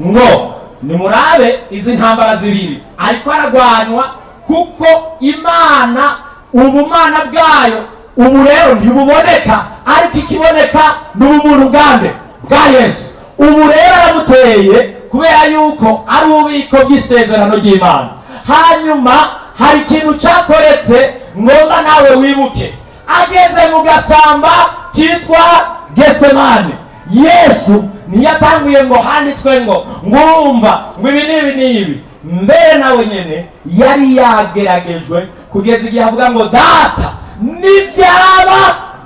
[SPEAKER 1] ngo. Nimurabe izi ntambara zibiri ariko aragwanywa, kuko Imana, ubumana bwayo ubu rero ntibuboneka, ariko ikiboneka ni ubumuntu bwande? Bwa Yesu. Ubu rero aramuteye kubera yuko ari ububiko bw'isezerano ry'Imana. Hanyuma hari ikintu cyakoretse ngomba nawe wibuke. Ageze mu gashyamba kitwa Getsemani, Yesu ntiyatanguye ngo handitswe ngo ngurumva ngo ibi n'ibi n'ibi. Mbere nawe nyene yari yageragejwe kugeza igihe avuga ngo Data, nibyaba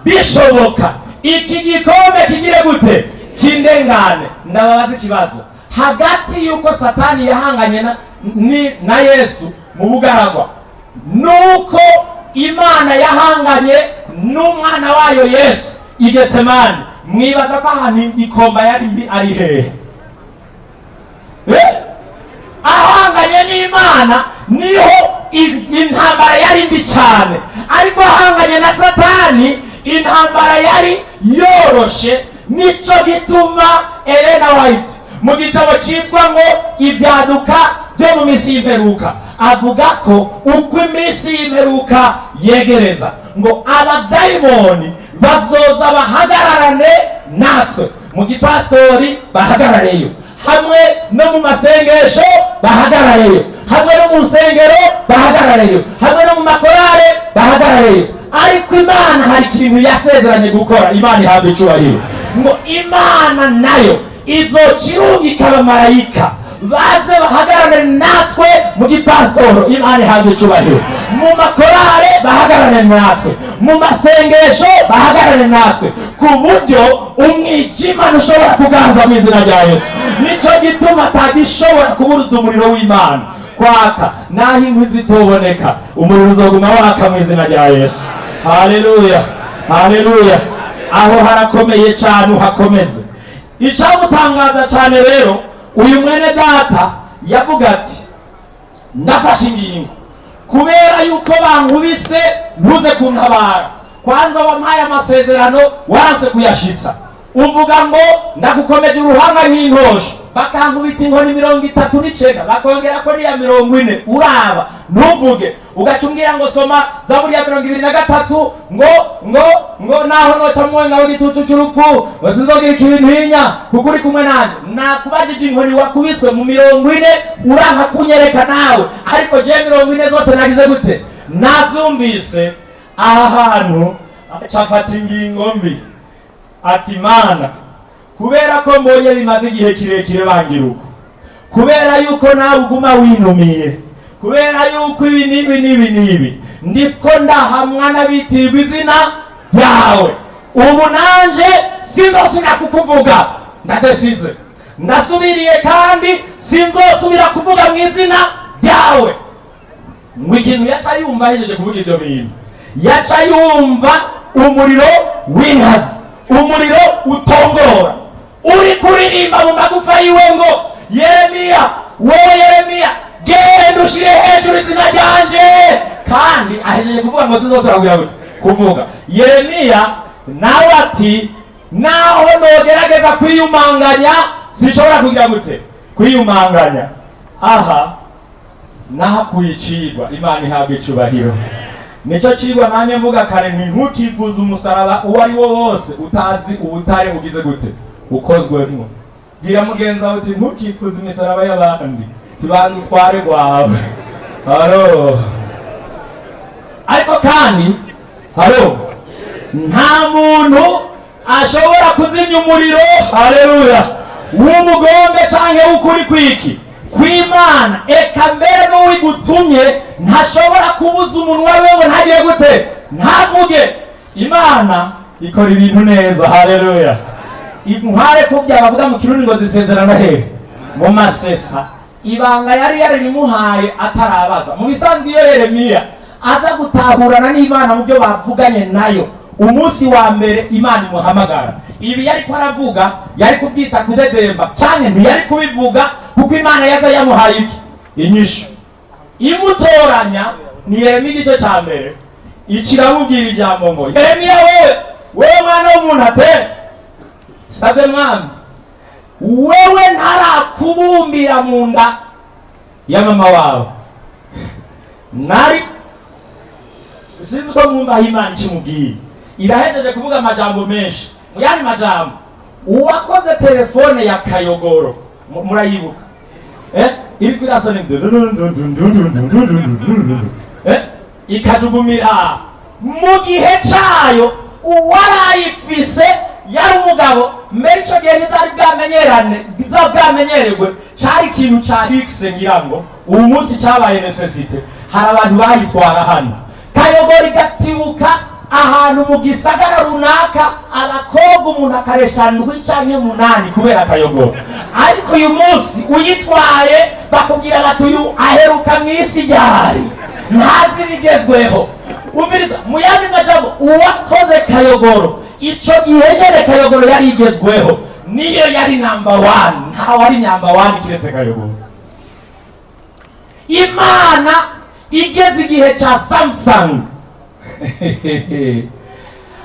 [SPEAKER 1] bishoboka, iki gikombe kigire gute? Kindengane. Ndababaza ikibazo: hagati y'uko Satani yahanganye na Yesu mu bugaragwa nuko Imana yahanganye n'umwana wayo Yesu i Getsemani, mwibaza ko ahantu ikomba yari mbi ari hehe? Ahanganye n'Imana niho intambara yari mbi cyane, ariko ahanganye na Satani intambara yari yoroshe. Nico gituma Elena White mu gitabo cyitwa ngo Ibyaduka byo mu minsi y'imperuka avuga ko uko iminsi y'imperuka yegereza, ngo abadayimoni bazoza bahagararane natwe mu gipasitori, bahagarareyo hamwe no mu masengesho, bahagarareyo hamwe no mu nsengero, bahagarareyo hamwe no mu makorale, bahagarareyo. Ariko Imana hari ikintu yasezeranye gukora. Imana ihabwa icubahiro. Ngo Imana nayo izocirungika abamarayika. Baze bahagarare natwe mu gipasitoro, Imana ihabwa icubahiro. Mu makorale bahagarare natwe, mu masengesho bahagarare natwe, ku buryo umwijima ntushobora kuganza mu izina rya Yesu. Nicyo gituma atagishobora kuburuza umuriro w'Imana kwaka. Naho inkwi zitoboneka, umuriro uzoguma waka mu izina rya Yesu. Haleluya, haleluya! Aho harakomeye cyane, uhakomeze. Icyamutangaza cyane rero, uyu mwene data yavuga ati: "Ndafashe ingingo kubera yuko bankubise ntuze kuntabara. Kwanza wampaye amasezerano, waranse kuyashitsa. Uvuga ngo ndagukomeje uruhanga nk'intosho, bakankubita inkoni 39, bakongera ko niya 40, uraba ntuvuge. Ugaca umbwira ngo soma Zaburi ya 23, ngo naho noca mwenga w'igitutu cy'urupfu, ngo sinzogira ikibi ntinya kuko uri kumwe nanje. Nakubajije inkoni wakubiswe mu 40, uranka kunyereka nawe, ariko je 40 zose nagize gute? Nazumvise." Aha hantu aca afata ingingo mbi, ati: "Mana, kubera ko mbonye bimaze igihe kirekire bangira uko, kubera yuko nawe uguma winumiye, kubera yuko ibi n'ibi n'ibi n'ibi, ndiko ndahamwa n'abitirwa izina ryawe, ubu nanje sinzosubira kukuvuga. Ndadesize, ndasubiriye, kandi sinzosubira kuvuga mu izina ryawe." Ngo ikintu yaca yumva ahejeje kuvuga ibyo bintu, yaca yumva umuriro w'inkazi, umuriro utongora, uri kuririmba mu magufa yiwe ngo: "Yeremiya, wowe Yeremiya, genda ushire hejuru izina ryanje." Kandi ahejeje kuvuga ngo sinzosubira kugira gute? Kuvuga. Yeremiya nawe ati: "Naho nogerageza kwiyumanganya, sinshobora kugira gute? Kwiyumanganya." Aha nahakuye icigwa, Imana ihabwa icubahiro. Nicyo cigwa nanjye mvuga kare nti: ntukifuze umusaraba uwo ari wo wose utazi ubutare ugize gute? Ukozwemwo. Bwira mugenzi wawe uti: "Ntukifuze imisaraba y'abandi, tubanze utware rwawe." Haro, ariko kandi haro, nta muntu ashobora kuzimya umuriro, haleluya, w'umugombe canke w'ukuri kwiki kw'Imana. Eka mbere n'uwigutumye ntashobora kubuza umunwa we ngo ntagire gute? Ntavuge. Imana ikora ibintu neza, haleluya. Inkware kubya bavuga mu Kirundi ngo zisezerana hehe? Mu masesa. Ibanga yari yararimuhaye atarabaza. Mu bisanzwe, iyo Yeremiya aza gutahurana n'Imana mu byo bavuganye nayo umunsi wa mbere Imana imuhamagara, ibi yari ko aravuga yari kubyita kudedemba cyane, ntiyari kubivuga, kuko Imana yaza yamuhaye iki? Inyishu. Imutoranya ni Yeremiya igice cya mbere, ikiramubwira ijambo ngo: "Yeremiya, wewe mwana w'umuntu." Ate: "Sabwe mwami." "Wewe ntarakubumbira mu nda ya mama wawe nari." Sinzi ko mwumva aho Imana ikimubwiye. Irahejeje kuvuga amajambo menshi. Mu yandi majambo, uwakoze telefone ya kayogoro, murayibuka, iriko irasona ikajugumira mu gihe cayo, uwarayifise yari umugabo. Mbere ico gihe ntizari bwamenyerane, ntizari bwamenyererwe, cari ikintu ca luxe. Ngira ngo ubu munsi cabaye nécessité. Hari abantu bayitwara hano, kayogoro igatibuka ahantu mu gisagara runaka, abakobwa umuntu akaresha ndwi canke munani kubera akayogoro. Ariko uyu munsi uyitwaye bakubwira bati: "Uyu aheruka mu isi ryari? Ntazi ibigezweho." Umviriza, mu yandi majambo, uwakoze kayogoro ico gihe nyene kayogoro yari igezweho, niyo yari number one. Ntawe ari number one kiretse kayogoro. Imana igeze igihe ca Samsung,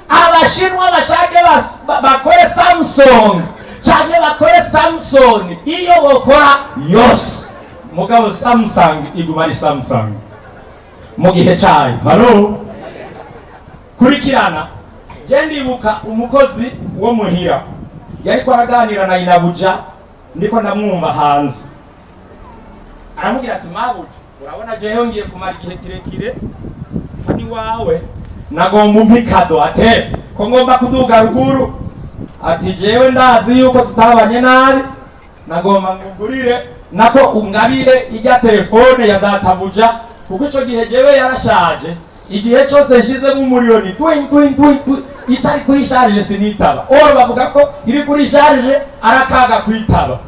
[SPEAKER 1] Abashinwa bashake bakore Samsung canke bakore Samson, iyo bokora yose, mugabo Samsung iguma ari Samsung mu gihe cayo. Halo, kurikirana. Je ndibuka umukozi wo muhira yariko araganira na inabuja, ndiko ndamwumva hanze. Aramubwira ati: "Mabuja, urabona jewe ngiye kumara igihe kirekire hano iwawe, nagomba umpe ikado." Ate: "Ko ngomba kuduga ruguru?" Ati: "Jewe ndazi yuko tutabanye nabi, nagomba ngugurire." Nako ungabire ijya telefone ya databuja, kuko ico gihe jewe yarashaje, igihe cyose nshizemo umuriro ni twin twin twin twin, itari kuri charge sinitaba. Oro bavuga ko iri kuri charge arakaga kwitaba.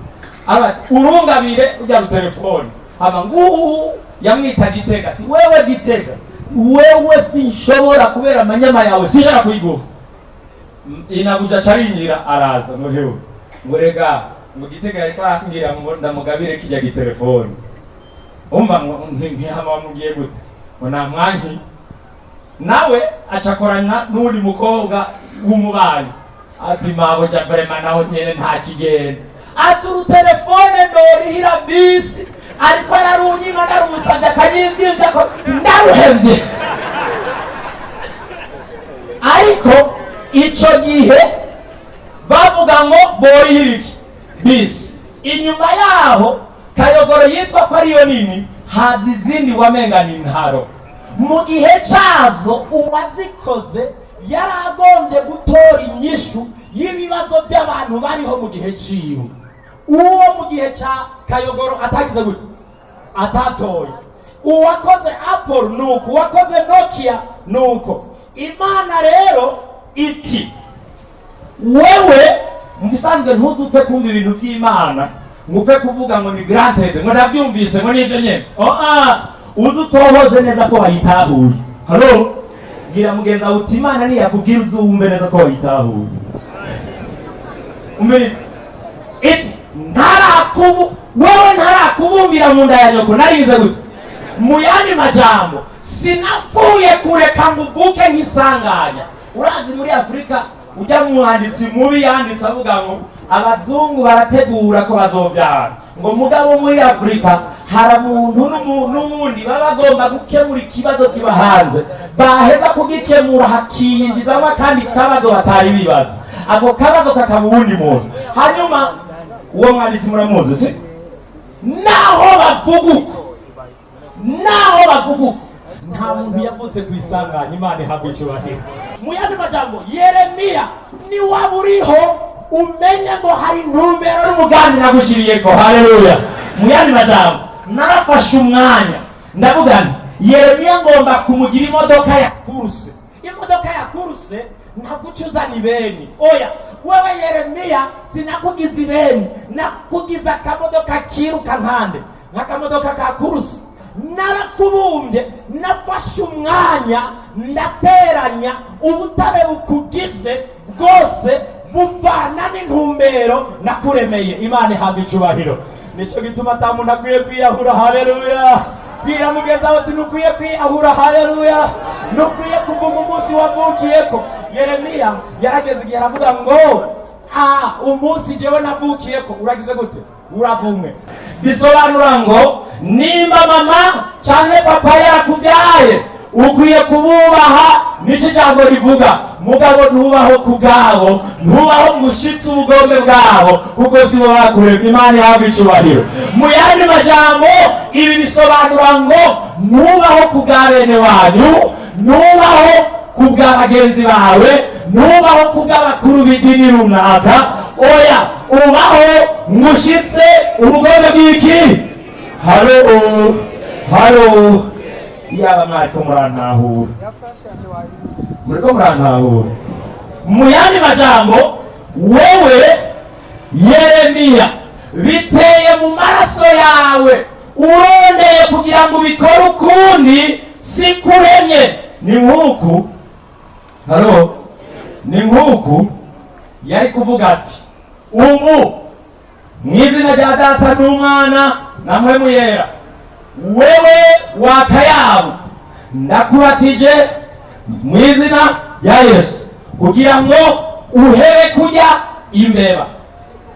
[SPEAKER 1] Aba urungabire ujya telefone hama nguhu yamwita Gitega, ati wewe Gitega, wewe sinshobora kubera amanyama yawe, sinshobora kuyiguha. Inabuja carinjira araza ngo hewe, ngo rega, ngo Gitega yariko arambwira ngo ndamugabire kijya gitelefone. Umva ngo ntihama wamubwiye gute? Ngo namwanki. Nawe acakorana n'uwundi mukobwa w'umubanyi, ati mabuja vraiment naho nyene nta kigenda, ati urutelefone ndorihira bisi, ariko ararunyima, ndarumusabye akanyimvimvya ko ndaruhevye. Ariko ico gihe bavuga ngo borihira iki? Bisi. Inyuma yaho Kayogoro yitwa ko ariyo nini, haza izindi wamenga ni intaro. Mu gihe cazo uwazikoze yaragombye gutora inyishu y'ibibazo by'abantu bariho mu gihe ciwe. Uwo mu gihe ca Kayogoro atagize gute? Atatoye. Uwakoze Apple nuko, uwakoze Nokia nuko. Imana rero iti wewe mu bisanzwe ntuzupfe kumva ibintu by'Imana ngo upfe kuvuga ngo ni granted, ngo ndabyumvise, ngo nivyo nyene. Oh ah, uzi utohoze neza ko wayitahuye. Halo, bwira mugenzi wawe uti Imana niyakubwira uzumve neza ko wayitahuye. Umvirize, iti ntarakubu wewe ntarakubumbira mu nda ya nyoko narigize gute? Mu yandi majambo, sinapfuye kureka ngo uvuke nk'isanganya. Urazi muri Afurika ujya mu mwanditsi mubi yanditse avuga ngo abazungu barategura ko bazovyara, ngo mugabo muri Afurika hari umuntu n'uwundi baba bagomba gukemura ikibazo kiba hanze, baheza kugikemura hakiyinjizamo akandi kabazo batari bibaza, ako kabazo kakaba uwundi muntu. Hanyuma uwo mwanditsi muramuzi, si naho bavuga uko, naho bavuga uko, nta muntu yavutse ku isanganya. Imana ihabwa icyubahiro. Mu yandi majambo, Yeremiya, ni waba uriho umenye ngo hari intumbero n'umugambi nagushyiriyeko. Haleluya. Mu yandi majambo, narafashe umwanya ndavuga nti Yeremiya ngomba kumugira imodoka ya course. Imodoka ya course ntabwo uca uzana ibeni. Oya, wewe Yeremiya sinakugize ibeni, nakugize akamodoka kiruka nkande, nk'akamodoka ka course. Narakubumbye, nafashe umwanya ndateranya ubutare bukugize bwose buvana n'intumbero nakuremeye. Imana ihabwa icubahiro. Nicyo gituma ata muntu akwiye kwiyahura. Haleluya. Bwira mugenzi wawe ati ntukwiye kwiyahura. Haleluya. Ntukwiye kuvuga umunsi wavukiyeko. Yeremiya yarageze igihe aravuga ngo ah, umunsi jewe navukiyeko uragize gute? Uravumwe. Bisobanura ngo nimba mama canke papa yarakubyaye ukwiye kububaha, nico ijambo rivuga. Mugabo ntubaho ku bwabo, ntubaho ngo ushitse ubugombe bwabo, kuko sibo bakuremye. Imana ihabwa icubahiro. Mu yandi majambo, ibi bisobanura ngo ntubaho ku bwa bene wanyu, ntubaho ku bwa bagenzi bawe, ntubaho ku bw'abakuru b'idini runaka. Oya, ubaho ngushitse ubugombe bw'iki? Halo, halo, yaba mwariko murantahura, muriko murantahura. Mu yandi majambo, wewe Yeremiya biteye mu maraso yawe, urondeye kugira ngo ubikore ukundi sikuremye. Ni nk'uku, halo, ni nk'uku yari kuvuga ati ubu mu izina rya Data n'Umwana na Mpwemu Yera, wewe wakayabo ndakubatije mu izina rya Yesu kugira ngo uhebe kurya imbeba.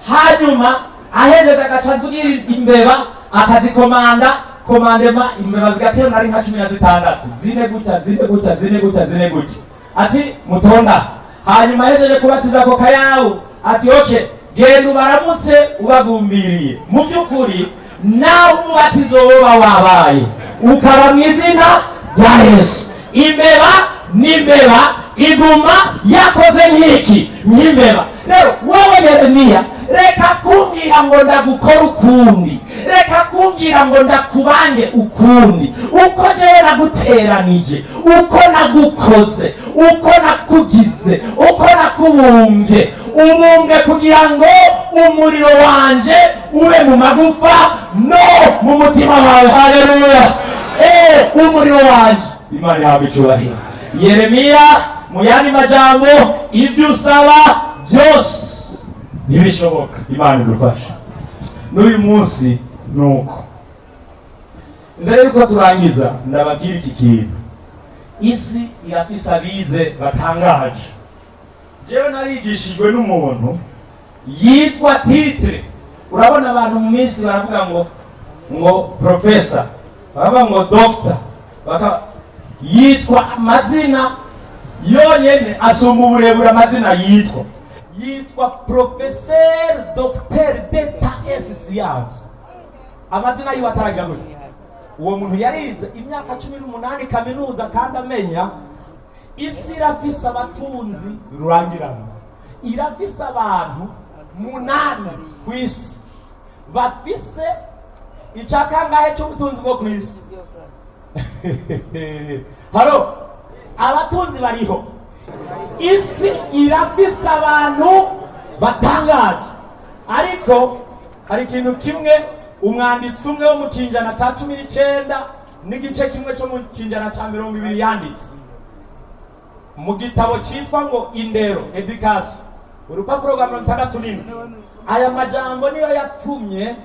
[SPEAKER 1] Hanyuma ahejeje agaca avugira imbeba, akazikomanda commandement, imbeba zigatera ari nka 16, zine gutya, zine gutya, zine gutya, zine gutya, ati mutonda. Hanyuma ahejeje kubatiza ako kayabu, ati okay, genda ubaramutse ubagumbiriye. Mu by'ukuri nawe umubatizo woba wabaye ukaba mu izina rya Yesu, imbeba n'imbeba iguma yakoze nk'iki? Nk'imbeba. Rero wowe Yeremiya, reka kumbwira ngo ndagukora ukundi. Reka kumbwira ngo ndakubange ukundi, uko jewe naguteranije, uko nagukoze, uko nakugize, uko nakubumbye, ubumbwe kugira ngo umuriro wanje ube mu magufa no mu mutima wawe. Haleluya! Umuriro wanje, Imana yawe icubahiro. Yeremiya, mu yandi majambo, ibyo usaba byose ntibishoboka. Imana idufasha n'uyu munsi. Nuko mbere yuko turangiza, ndababwira iki kintu: isi irafise abize batangaje. Jewe narigishijwe n'umuntu yitwa titre. Urabona abantu mu minsi baravuga ngo professor, baravuga ngo doctor, yitwa amazina yonyene asumba uburebure amazina yitwa professeur docteur d'état es science. Amazina yiwe ataragira gutya. Uwo muntu yarize imyaka 18 kaminuza, kandi amenya isi irafise abatunzi rurangirana. Irafise abantu munani ku isi bafise icya kangahe cy'ubutunzi bwo ku isi. Haro abatunzi bariho. Isi irafise abantu batangaje, ariko hari ikintu kimwe umwanditsi umwe wo mu kinjana cya 19 n'igice kimwe cyo mu kinjana cya 20 yanditse mu gitabo cyitwa ngo Indero, Éducation, urupapuro rwa 67. Aya majambo niyo yatumye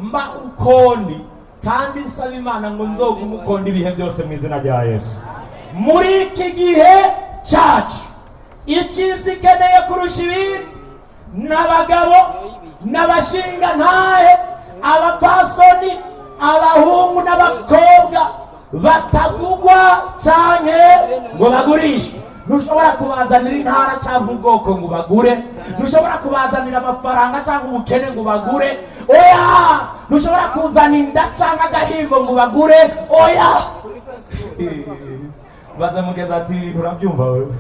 [SPEAKER 1] mba ukondi, kandi nsaba Imana ngo nzogume ukondi ibihe byose mu izina rya Yesu. Muri iki gihe cyacu, icisi ikeneye kurusha ibindi n'abagabo n'abashingantahe, abapfasoni, abahungu n'abakobwa batagugwa canke ngo bagurishwe. Ntushobora kubazanira intara cyangwa ubwoko ngo bagure. Ntushobora kubazanira amafaranga cyangwa ubukene ngo bagure, oya. Ntushobora kuzana inda cyangwa agahimbo ngo bagure, oya. Baza mugeza ati: "Urabyumva wewe?"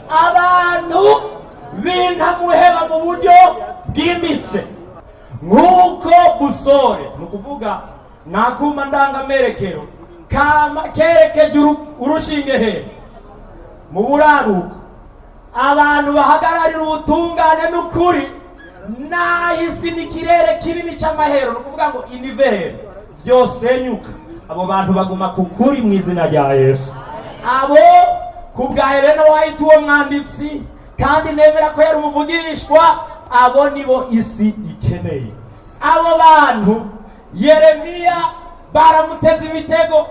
[SPEAKER 1] Abantu b'intamuheba mu buryo bwimbitse, nk'uko boussole, ni ukuvuga ni akuma ndangamerekero kama kerekeje urushinge he mu buraruko. Abantu bahagararira ubutungane n'ukuri, n'aho isi n'ikirere kinini cy'amahero, ni ukuvuga ngo univers, byosenyuka, abo bantu baguma ku kuri mu izina rya Yesu. Abo ku bwa Helena White, uwo mwanditsi, kandi nemera ko yari umuvugishwa, abo nibo isi ikeneye. Abo bantu, Yeremiya baramuteze imitego,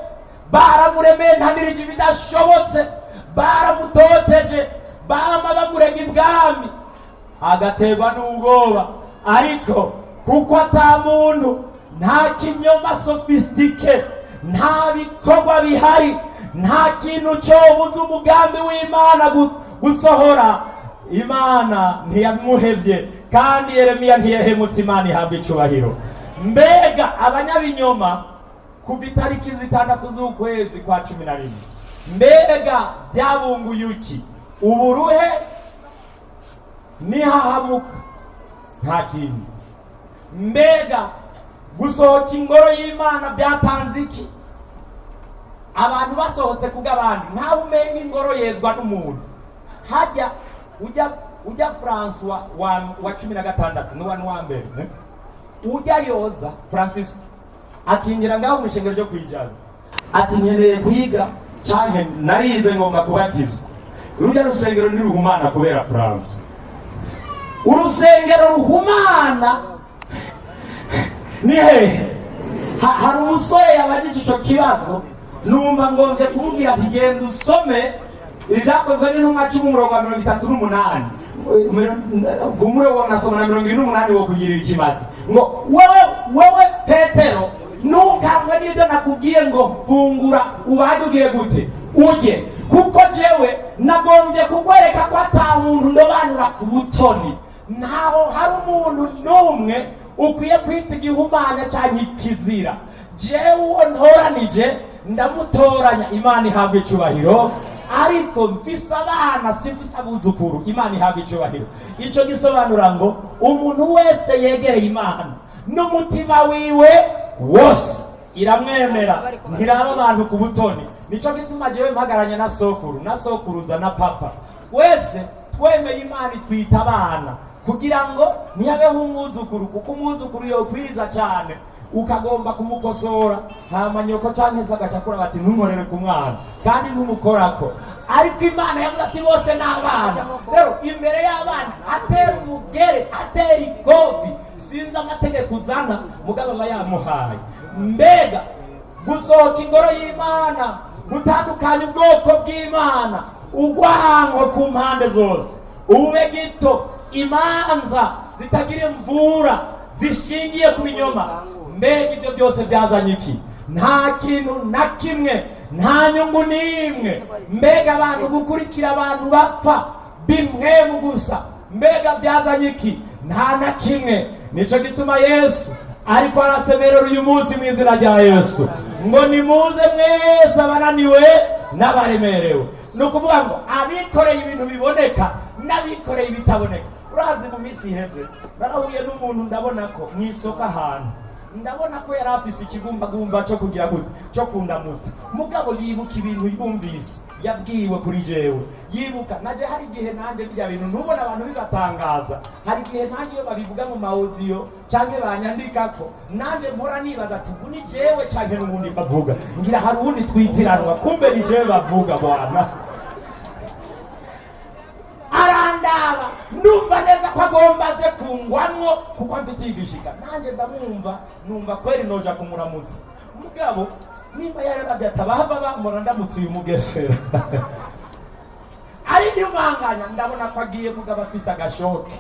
[SPEAKER 1] baramurementanirije ibidashobotse, baramutoteje, bama bamurega ibwami, agaterwa n'ubwoba. Ariko kuko ata muntu, nta kinyoma sophistiqué, nta bikorwa bihari, nta kintu cyobuza umugambi w'Imana gusohora, Imana ntiyamuhevye kandi Yeremiya ntiyahemutse. Imana ihabwa icubahiro. Mbega abanyabinyoma kuva itariki 6 z'ukwezi kwa 11, mbega byabunguye uki? Uburuhe nihahamuka, nta kintu. Mbega gusohoka ingoro y'Imana byatanze iki? Abantu basohotse kubw'abandi, nkaho umenga ingoro yezwa n'umuntu. Hajya ujya Francois wa 16 n'uwa n'uwa mbere, eh? Ujya yoza Francisco akinjira ngaho mu ishengero ryo kwijaza, ati: "Nkeneye kwiga canke narize, ngomba kubatizwa." Rujya rusengero ntiruhumana kubera Francois. Urusengero ruhumana ni hehe? Hari umusore yabajije ico kibazo, numva ngombye kumubwira ati: "Genda usome Ibyakozwe n'Intumwa 10, umurongo wa 38." Kumure wonasoma na 28 wo kugirira ikimazi, ngo: Wewe Petero, ntukangwe n'ibyo nakubwiye ngo fungura ubage ugire gute ujye, kuko jewe nagombye kukwereka ko ata muntu ndobanura ku butoni. Ntaho hari umuntu n'umwe ukwiye kwita igihumanya cyangwa ikizira. Jewe uwo ntoranije ndamutoranya." Imana ihabwa icubahiro. Ariko mfise abana, simfise abuzukuru. Imana ihabwa icubahiro. Ico gisobanura ngo umuntu wese yegereye Imana N'umutima wiwe wose iramwemera, ntiraba abantu ku butoni. Nico gituma jewe mpagaranye na sokuru na sokuruza na papa wese, twemeye Imana itwita abana kugira ngo ntihabeho umwuzukuru, kuko umwuzukuru yokwiriza cyane ukagomba kumukosora, hama nyoko canke se agaca akura bati: "Ntunkorere ku mwana kandi ntumukorako." Ariko Imana yavuze ati: "Bose ni abana." Rero imbere y'abana atera umugere, atera ikofi, sinzi amategeko uzana, mugabo aba yamuhaye. Mbega gusohoka ingoro y'Imana, gutandukanya ubwoko bw'Imana, urwango ku mpande zose, ube gito, imanza zitagira imvura zishingiye ku binyoma, mbega ibyo byose byazanye iki? Nta kintu na kimwe, nta nyungu n'imwe. Mbega abantu gukurikira abantu bapfa bimwemu gusa, mbega byazanye iki? Nta na kimwe. Nico gituma Yesu ariko arasemerera uyu munsi mu izina rya Yesu ngo: "Nimuze mwese abananiwe n'abaremerewe." Ni ukuvuga ngo abikoreye ibintu biboneka n'abikoreye ibitaboneka. Urazi, mu minsi iheze narahuye n'umuntu, ndabona ko mu isoko ahantu, ndabona ko yari afise ikigumbagumba cyo kugira gute, cyo kundamutsa, mugabo yibuka ibintu yumvise yabwiwe kuri jewe. Yibuka naje hari igihe nanjye bijya bintu ntubona abantu bibatangaza. Hari igihe nanjye iyo babivuga mu ma audio canke banyandikako, nanjye mpora nibaza ati: "Ubu ni jewe canke n'ubundi bavuga?" Ngira hari uwundi twitiranwa, kumbe ni jewe bavuga. Bwana arandaba, ndumva neza ko agomba aze kungwamwo kuko amfitiye igishika. Nanjye ndamwumva, numva kweri noja kumuramutsa, mugabo nimba yararabye atabahava bambona ndamutse uyu mugesera ari nyumanganya. Ndabona ko agiye, mugabo afise agashoke,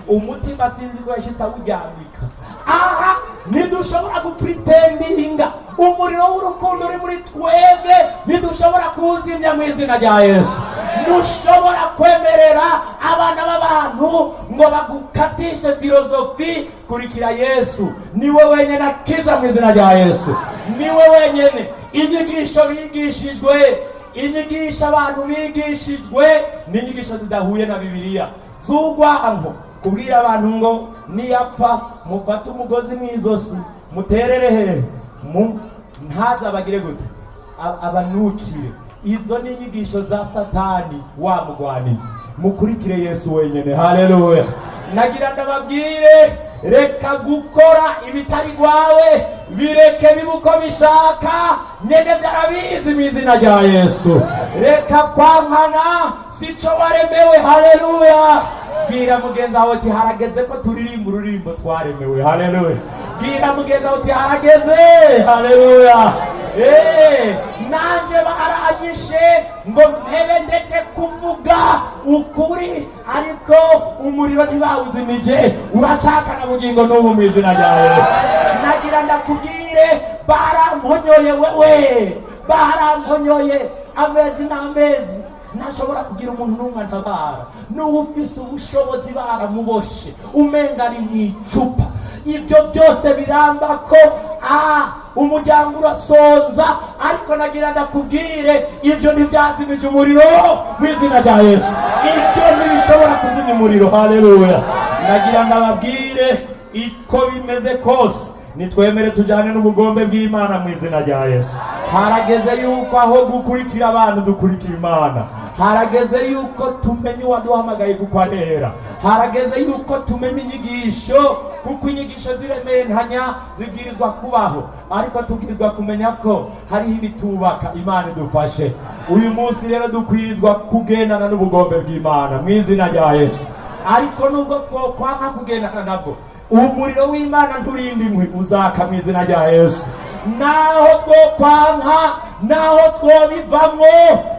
[SPEAKER 1] umutima sinzi ko yashitse awuryamika. Aha ntidushobora gupretendinga. Umuriro w'urukundo uri muri twebwe ntidushobora kuwuzimya mu izina rya Yesu. Ntushobora kwemerera abana b'abantu ngo bagukatishe filozofi. Kurikira Yesu, niwe wenyine akiza mu izina rya Yesu, niwe wenyine. Inyigisho bigishijwe, inyigisho abantu bigishijwe ni inyigisho zidahuye na Bibiliya, z'urwanko, kubwira abantu ngo niyapfa mufate umugozi mu izosi muterere hehe mu ntazabagire gute, abanukire. Izo ni inyigisho za Satani wa mugwanizi. Mukurikire Yesu wenyine. Haleluya! Nagira ndababwire: reka gukora ibitari rwawe, bireke bibe uko bishaka, nyene byarabizi mu izina rya Yesu. Reka kwankana, sico waremewe. Haleluya! Bwira mugenzi wawe uti: "Harageze ko turirimba ururirimbo twaremewe." Haleluya! Bwira mugenzi wawe uti: "Harageze." Haleluya! Nanje baranyishe ngo mpebe ndeke kuvuga ukuri, ariko umuriro ntibawuzimije, uracakana bugingo n'ubu mu izina rya Yesu. Nagira ndakubwire: baramponyoye wewe, baramponyoye amezi n'amezi, ntashobora kugira umuntu n'umwe antabara, n'uwo ufise ubushobozi baramuboshe, umenga ari mu icupa. Ibyo byose biramba ko umuryango urasonza, ariko nagira ndakubwire: ibyo ntibyazimije umuriro mu izina rya Yesu. Ibyo ntibishobora kuzimya umuriro. Haleluya! Nagira ndababwire: iko bimeze kose, nitwemere tujyane n'ubugombe bw'Imana mu izina rya Yesu. Harageze yuko aho gukurikira abantu dukurikira Imana. Harageze yuko tumenya uwaduhamagaye kuko arera. Harageze yuko tumenya inyigisho, kuko inyigisho ziremeye ntanya zibwirizwa kubaho, ariko tubwirizwa kumenya ko hariho ibitubaka. Imana idufashe. Uyu munsi rero dukwirizwa kugendana n'ubugombe bw'Imana mu izina rya Yesu. Ariko nubwo twokwanka kugendana nabwo, umuriro w'Imana nturinda inkwi, uzaka mu izina rya Yesu. Naho twokwanka, naho twobivamwo,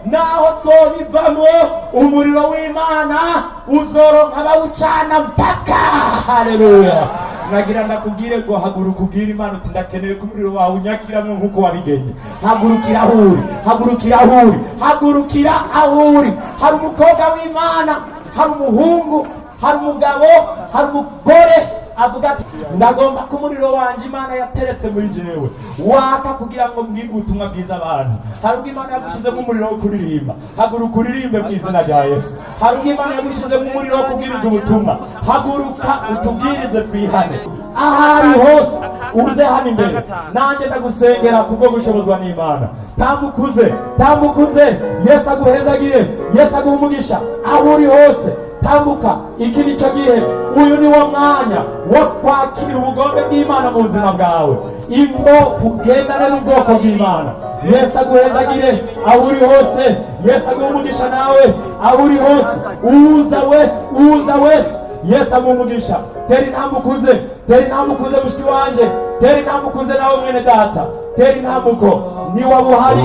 [SPEAKER 1] naho twobivamwo, umuriro w'Imana uzoronka bawucana mpaka. Haleluya! Nagira ndakubwire ngo haguruka ubwire Imana uti: "Ndakeneye ko umuriro wawe unyakiramwo nk'uko wabigenye." Hagurukira aho uri, hagurukira aho uri, hagurukira aho uri. Hari umukobwa w'Imana, hari umuhungu, hari umugabo, hari umugore. Avuga ati: "Ndagomba ko umuriro wanje Imana yateretse muri jewe waka kugira ngo mbwire ubutumwa bwiza abantu." Hari ubwo Imana yagushizemo umuriro wo kuririmba, haguruka uririmbe mu izina rya Yesu. Hari ubwo Imana yagushizemo umuriro wo kubwiriza ubutumwa, haguruka utubwirize twihane. Aho ari hose uze hano imbere, nanjye ndagusengera kubwo gushobozwa n'Imana. Tambukuze, tambukuze. Yesu aguhezagire, Yesu aguhe umugisha. Aho uri hose tambuka. Iki ni cyo gihe, uyu ni wo mwanya wo kwakira ubugombe bw'Imana mu buzima bwawe, ingo ugendane n'ubwoko bw'Imana. Yesu aguhezagire aho uri hose, Yesu aguhe umugisha nawe aho uri hose. Uza wese, uza wese, Yesu aguhe umugisha. Tera intambwe ukuze, tera intambwe ukuze mushiki wanje, tera intambwe ukuze nawe mwene data, tera intambuko niwaba uhari.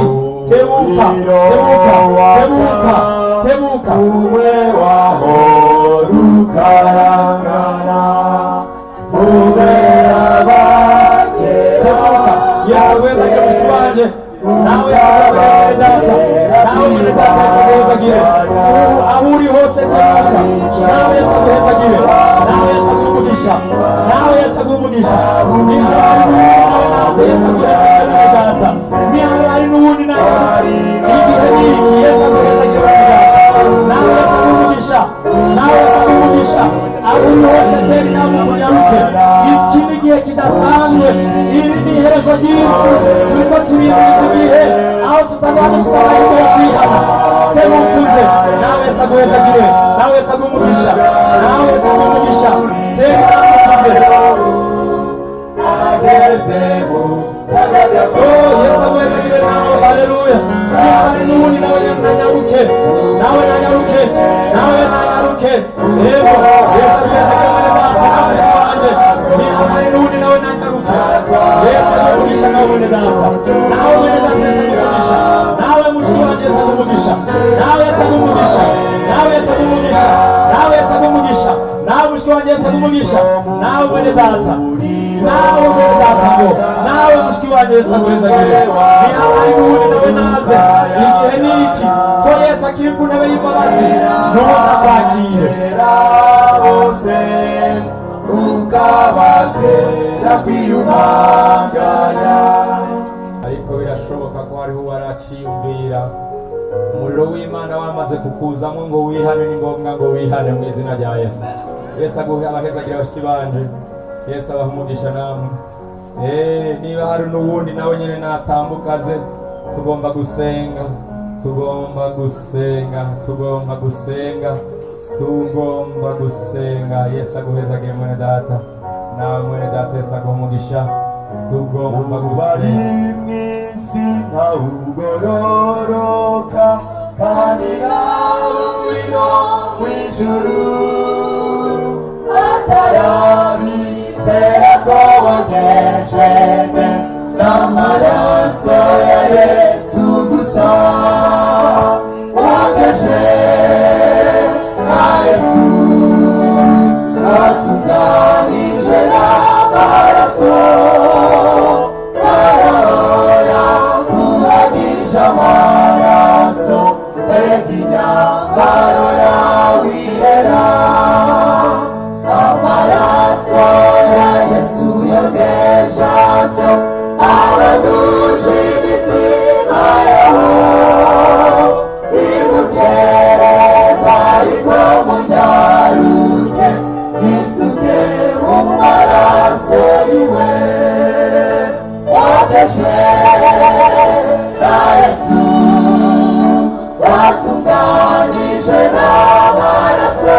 [SPEAKER 1] Tebuka, tebuka, tebuka, tebuka.
[SPEAKER 2] Umwe wahora ukarangana ubera bakera.
[SPEAKER 1] Tebuka. Yesu aguhezagire mushiki wanje, nawe Yesu aguhezagire mwene data, nawe mwene data Yesu aguhezagire. Aho uri hose tebuka. Nawe Yesu aguhezagire, nawe Yesu aguhe umugisha, nawe Yesu aguhe umugisha. Niba hari n'uwundi nawe naze. Yesu aguhezagire mwene data. Niba hari n'uwundi nawe, igihe ni iki. Yesu aguhezagire mwene data, nawe Yesu aguhe umugisha, nawe Yesu aguhe umugisha. Aho uri hose tera intambwe munyaruke. Iki ni igihe kidasanzwe, iri ni iherezo ry'isi, turiko turindiriza ibihe aho tutazaba dufite amahirwe yo kwihana. Tebukuze. Nawe Yesu aguhezagire, nawe Yesu aguhe umugisha, nawe Yesu aguhe umugisha. Tera intambwe ukuze.
[SPEAKER 2] Ageze mu
[SPEAKER 1] Oh, Yesu aguhezagire nawe. Haleluya. Niba hari n'uwundi nawe nanyaruke, nawe nanyaruke, nawe nanyaruke. Yego, Yesu aguhezagire mwene data nawe mushiki wanje. Niba hari n'uwundi nawe nanyaruke. Yesu aguhe umugisha nawe mwene data, nawe mwene data Yesu aguhe umugisha, nawe mushiki wanje Yesu aguhe umugisha, nawe Yesu aguhe umugisha, nawe Yesu aguhe umugisha, nawe Yesu aguhe umugisha, nawe mushiki wanje Yesu aguhe umugisha, nawe mwene data, nawe mwene data ngo nawe mushiki wanje Yesu aguhezagire. Niba hari n'uwundi nawe naze. Igihe ni iki ko Yesu akiri ku ntebe y'imbabazi, nuza kwakire.
[SPEAKER 2] Bose ukabatera kwiyumanganya.
[SPEAKER 1] Ariko birashoboka ko hariho uwaraciyumvira umuriro w'Imana wamaze kukuzamo ngo wihane. Ni ngombwa ngo wihane mu izina rya Yesu. Yesu aguhe abahezagira bashiki banje, Yesu abaha umugisha namwe. Niba hari n'uwundi nawe nyine natambukaze. Tugomba gusenga, tugomba gusenga, tugomba gusenga, tugomba gusenga. Yesu aguhezagire mwene data, nawe mwene data Yesu aguha umugisha. Tugomba
[SPEAKER 2] bari
[SPEAKER 1] gusenga.
[SPEAKER 2] Mw'isi ntawugororoka kandi nawe mw'ijuru atarabizera ko bogejejwe n'amaraso ya Yesu gusa, wogeje na Yesu, atunganije n'amaraso, arahora kuhagisha amaraso, mbese imyambaro yawe irera. Amaraso ya Yesu yogesha atyo abaduje imitima yabo. Imukererwa ariko munyaruke, isuke mu maraso yiwe. Wogeje na Yesu, watunganije n'amaraso,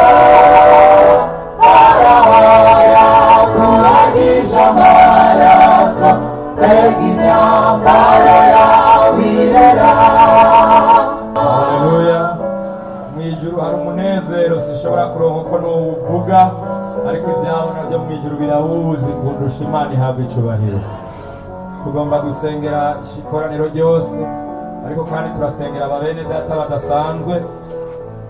[SPEAKER 2] arahora kuhagisha amaraso, mbega imyambaro yawe irera.
[SPEAKER 1] Haleluya. Mu ijuru hari umunezero sishobora kuronka uko nuwuvuga, ariko ibyabo nabyo mu ijuru birawuzi kundusha. Imana ihabwa icubahiro. Tugomba gusengera ikoraniro ryose, ariko kandi turasengera ababene data badasanzwe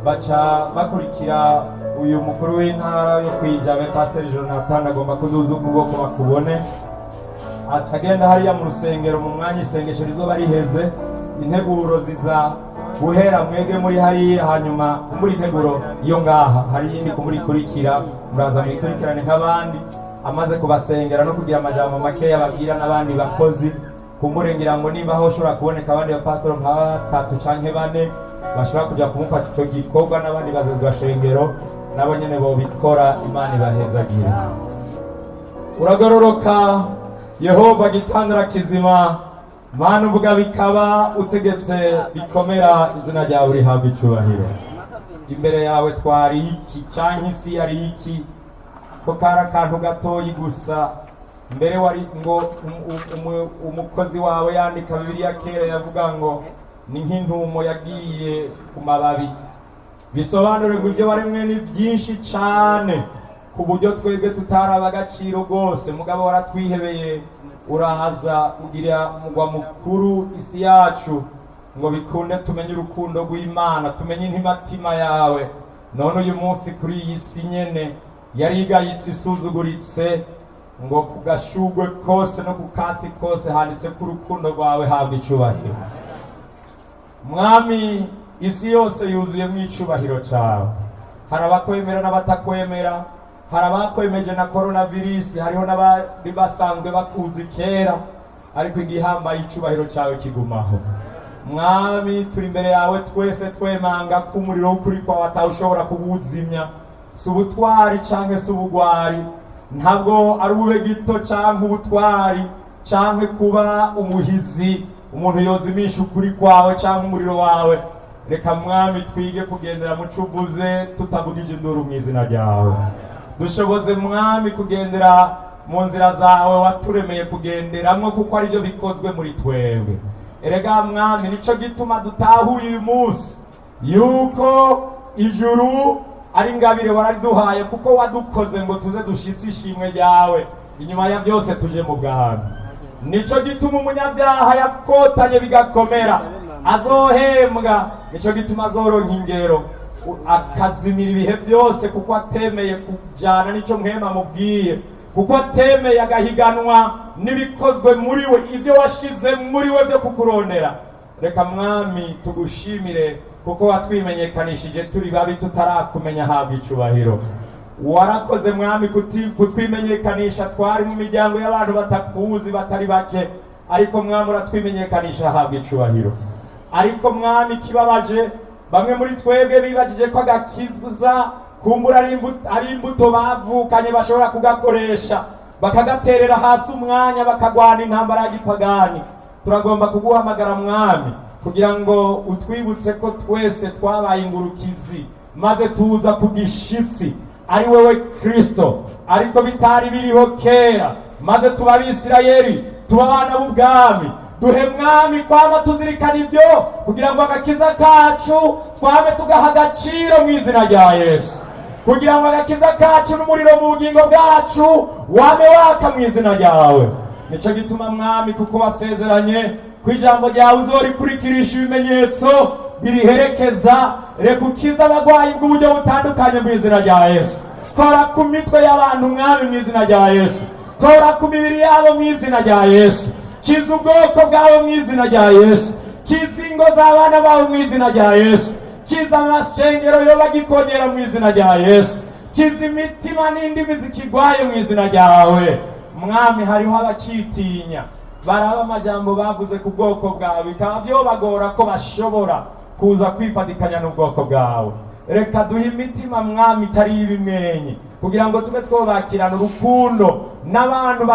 [SPEAKER 1] baca bakurikira uyu mukuru w'intara yo kwijabe, Pasiteri Jonathan. Agomba kuzuza ukuboko bakubone. Aca agenda hariya mu rusengero mu mwanya isengesho rizoba riheze. Integuro ziza guhera mwege muri hariya, hanyuma muri integuro iyo ngaha hari iyindi kumurikurikira, muraza mwikurikirane nk'abandi. Amaze kubasengera no kugira amajambo makeya babwira n'abandi bakozi, kumbure ngira ngo niba aho ushobora kuboneka abandi bapasitoro nka batatu canke bane bashobora kuja kumufasha ico gikorwa, n'abandi bazezwa shengero nabo nyene bobikora. Imana ibahezagire. Uragororoka Yehova gitandara kizima, Mana uvuga bikaba, utegetse bikomera, izina ryawe rihabwa icubahiro. Imbere yawe twari iki, canke isi yari iki? Ko kari akantu gatoyi gusa. Mbere wari ngo umukozi wawe yandika Bibiliya kera yavuga ngo ni nk'intumo yagiye ku mababi, bisobanure ngo ibyo waremwe ni byinshi cane ku buryo twebwe tutaraba agaciro rwose. Mugabo waratwihebeye, urahaza ugira umugwa mukuru isi yacu, ngo bikunde tumenye urukundo rw'Imana, tumenye intimatima yawe. None uyu munsi kuri iyi si nyene yari igayitse, isuzuguritse, ngo ku gashugwe kose no ku katsi kose handitse ko urukundo rwawe. Habwa icubahiro, Mwami. Isi yose yuzuyemo icubahiro cyawe. Hari abakwemera n'abatakwemera, hari abakwemeje na coronavirus, hariho n'abari basanzwe bakuzi kera, ariko igihambaye icubahiro cyawe kigumaho. Mwami, turi imbere yawe twese twemanga ko umuriro w'ukuri kwawe atawushobora kuwuzimya. Si ubutwari canke si ubugwari, ntabwo ari ubube gito canke ubutwari canke kuba umuhizi umuntu yozimisha ukuri kwawe canke umuriro wawe. Reka Mwami twige kugendera mu co uvuze tutavugije induru mu izina ryawe. Dushoboze Mwami kugendera mu nzira zawe waturemeye kugenderamwo, kuko aribyo bikozwe muri twebwe. Erega Mwami, nico gituma dutahuye uyu munsi yuko ijuru ari ingabire warariduhaye, kuko wadukoze ngo tuze dushitse ishimwe ryawe, inyuma ya byose tuje mu bwami. Nico gituma umunyabyaha yakotanye bigakomera azohembwa, nico gituma azoronka ingero akazimira ibihe byose, kuko atemeye kujana n'icyo Mpwemu amubwiye, kuko atemeye agahiganwa n'ibikozwe muri we, ibyo washize muri we byo kukurondera. Reka Mwami tugushimire kuko watwimenyekanishije turi babi tutarakumenya. Habwa icubahiro. Warakoze Mwami kutwimenyekanisha. Twari mu miryango y'abantu batakuzi batari bake, ariko Mwami uratwimenyekanisha. Habwa icubahiro. Ariko Mwami, ikibabaje, bamwe muri twebwe bibagije ko agakiza kumbura ari imbuto bavukanye, bashobora kugakoresha bakagaterera hasi umwanya bakagwana intambara ya gipagani. Turagomba kuguhamagara Mwami, kugira ngo utwibutse ko twese twabaye ingurukizi, maze tuza ku gishitsi ari wewe Kristo, ariko bitari biriho kera, maze tuba Abisirayeli, tuba abana b'ubwami. Duhe Mwami kwama tuzirikana ibyo, kugira ngo agakiza kacu twame tugaha agaciro mu izina rya Yesu, kugira ngo agakiza kacu n'umuriro mu bugingo bwacu wame waka mu izina ryawe. Nicyo gituma Mwami, kuko wasezeranye ko ijambo ryawe uzorikurikirisha ibimenyetso biriherekeza, reka ukize abarwayi bw'uburyo butandukanye mu izina rya Yesu. Kora ku mitwe y'abantu Mwami mu izina rya Yesu. Kora ku mibiri yabo mu izina rya Yesu. Kiza ubwoko bwawe mu izina rya Yesu. Kiza ingo z'abana bawe mu izina rya Yesu. Kiza amashengero yo bagikongera mu izina rya Yesu. Kiza imitima n'indimi zikigwaye mu izina ryawe Mwami. Hariho abacitinya, baraba amajambo bavuze ku bwoko bwawe, bikaba byobagora ko bashobora kuza kwifatikanya n'ubwoko bwawe. Reka duhe imitima Mwami itari y'ibimwenyi, kugira ngo tube twobakirana urukundo n'abantu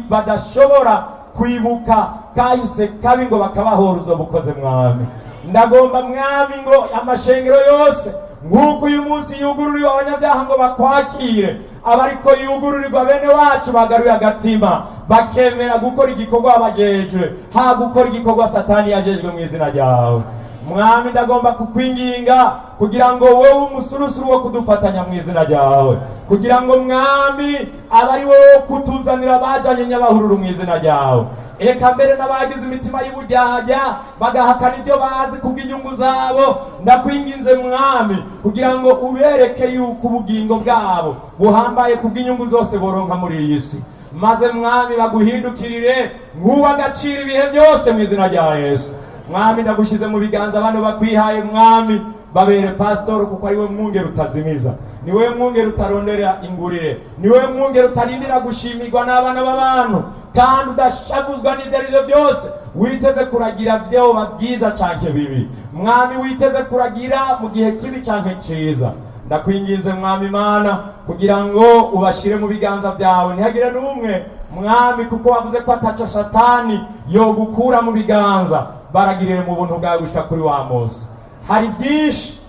[SPEAKER 1] badashobora kwibuka kahise kabi ngo bakabahora uzo bukoze. Mwami, ndagomba Mwami ngo amashengero yose, nk'uko uyu munsi yugururiwe abanyabyaha ngo bakwakire, abariko yugururirwa bene wacu bagaruye agatima, bakemera gukora igikorwa babajejwe, ha gukora igikorwa Satani yajejwe mu izina ryawe. Mwami, ndagomba kukwinginga kugira ngo wowe umusurusuru wo kudufatanya mu izina ryawe, kugira ngo Mwami abe ari wowe kutuzanira abajanye nyabahururu mu izina ryawe. Eka mbere n'abagize imitima y'uburyarya bagahakana ibyo bazi kubw'inyungu zabo, ndakwinginze Mwami kugira ngo ubereke yuko ubugingo bwabo buhambaye kubw'inyungu zose boronka muri iyi si, maze Mwami baguhindukirire nk'uw'agaciro ibihe byose mu izina rya Yesu. Mwami, ndagushyize mu biganza abantu bakwihaye. Mwami, babere pasitoro, kuko ari we mwungeri utazimiza. Niwe mwungere utarondera ingurire, niwe mwungere utarindira gushimirwa n'abana b'abantu, kandi udashavuzwa n'ibyo ari byo byose. Witeze kuragira vyoba byiza canke bibi, Mwami, witeze kuragira mu gihe kibi canke ciza. Ndakwinginze, Mwami Imana, kugira ngo ubashire mu biganza byawe, ntihagire n'umwe, Mwami, kuko wavuze ko ataco Satani yogukura mu biganza. Baragirire mu buntu bwawe gushika kuri wa munsi. Hari byinshi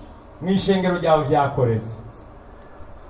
[SPEAKER 1] mu ishengero ryawe byakoretse,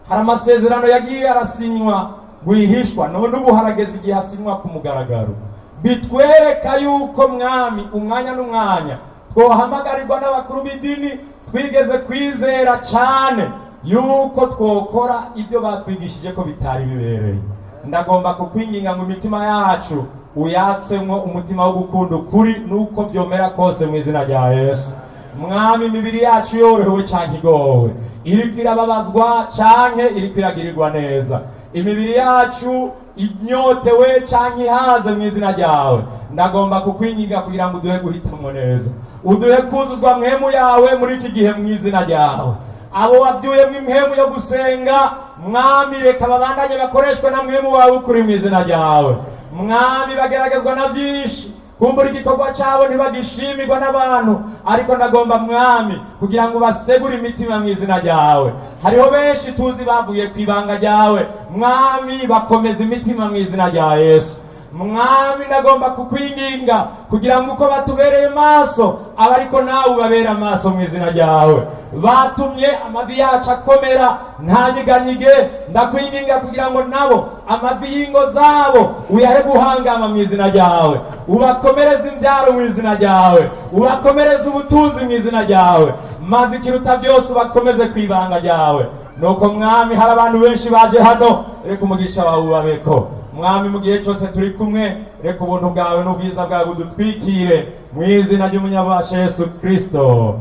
[SPEAKER 1] hari amasezerano yagiye arasinywa rwihishwa, none ubu harageze igihe asinywa ku mugaragaro. Bitwereka yuko, Mwami, umwanya n'umwanya twohamagarirwa n'abakuru b'idini twigeze kwizera cyane yuko twokora ibyo batwigishije ko bitari bibereye. Ndagomba kukwinginga ngo imitima yacu uyatsemwo umutima wo gukunda ukuri nuko byomera kose, mu izina rya Yesu. Mwami, imibiri yacu yorohewe canke igowe, iriko irababazwa canke iriko iragirirwa neza, imibiri yacu inyotewe canke ihaze, mu izina ryawe ndagomba kukwinginga kugira ngo uduhe guhitamwo neza, uduhe kuzuzwa mpwemu yawe muri iki gihe, mu izina ryawe. Abo wavyuyemwo impwemu yo gusenga, Mwami, reka babandanye bakoreshwe na mpwemu wawe ukuri, mu izina ryawe. Mwami, bageragezwa na vyinshi, kumbura igikorwa cyabo ntibagishimirwa n'abantu, ariko ndagomba, Mwami, kugira ngo basegure imitima mu izina ryawe. Hariho benshi tuzi bavuye ku ibanga ryawe, Mwami, bakomeza imitima mu izina rya Yesu. Mwami, ndagomba kukwinginga kugira ngo uko batubereye maso aba ariko nawe ubabere amaso mu izina ryawe. Batumye amavi yacu akomera ntanyiganyige, ndakwinginga kugira ngo nabo amavi y'ingo zabo uyahe guhangama mu izina ryawe. Ubakomereze imbyaro mu izina ryawe, ubakomereze ubutunzi mu izina ryawe, maze ikiruta byose ubakomeze ku ibanga ryawe. Nuko, Mwami, hari abantu benshi baje hano, reka umugisha wawe ubabeko. Mwami, mu gihe cyose turi kumwe, reka ubuntu bwawe n'ubwiza bwawe budutwikire, mu izina ry'umunyabubasha Yesu Kristo.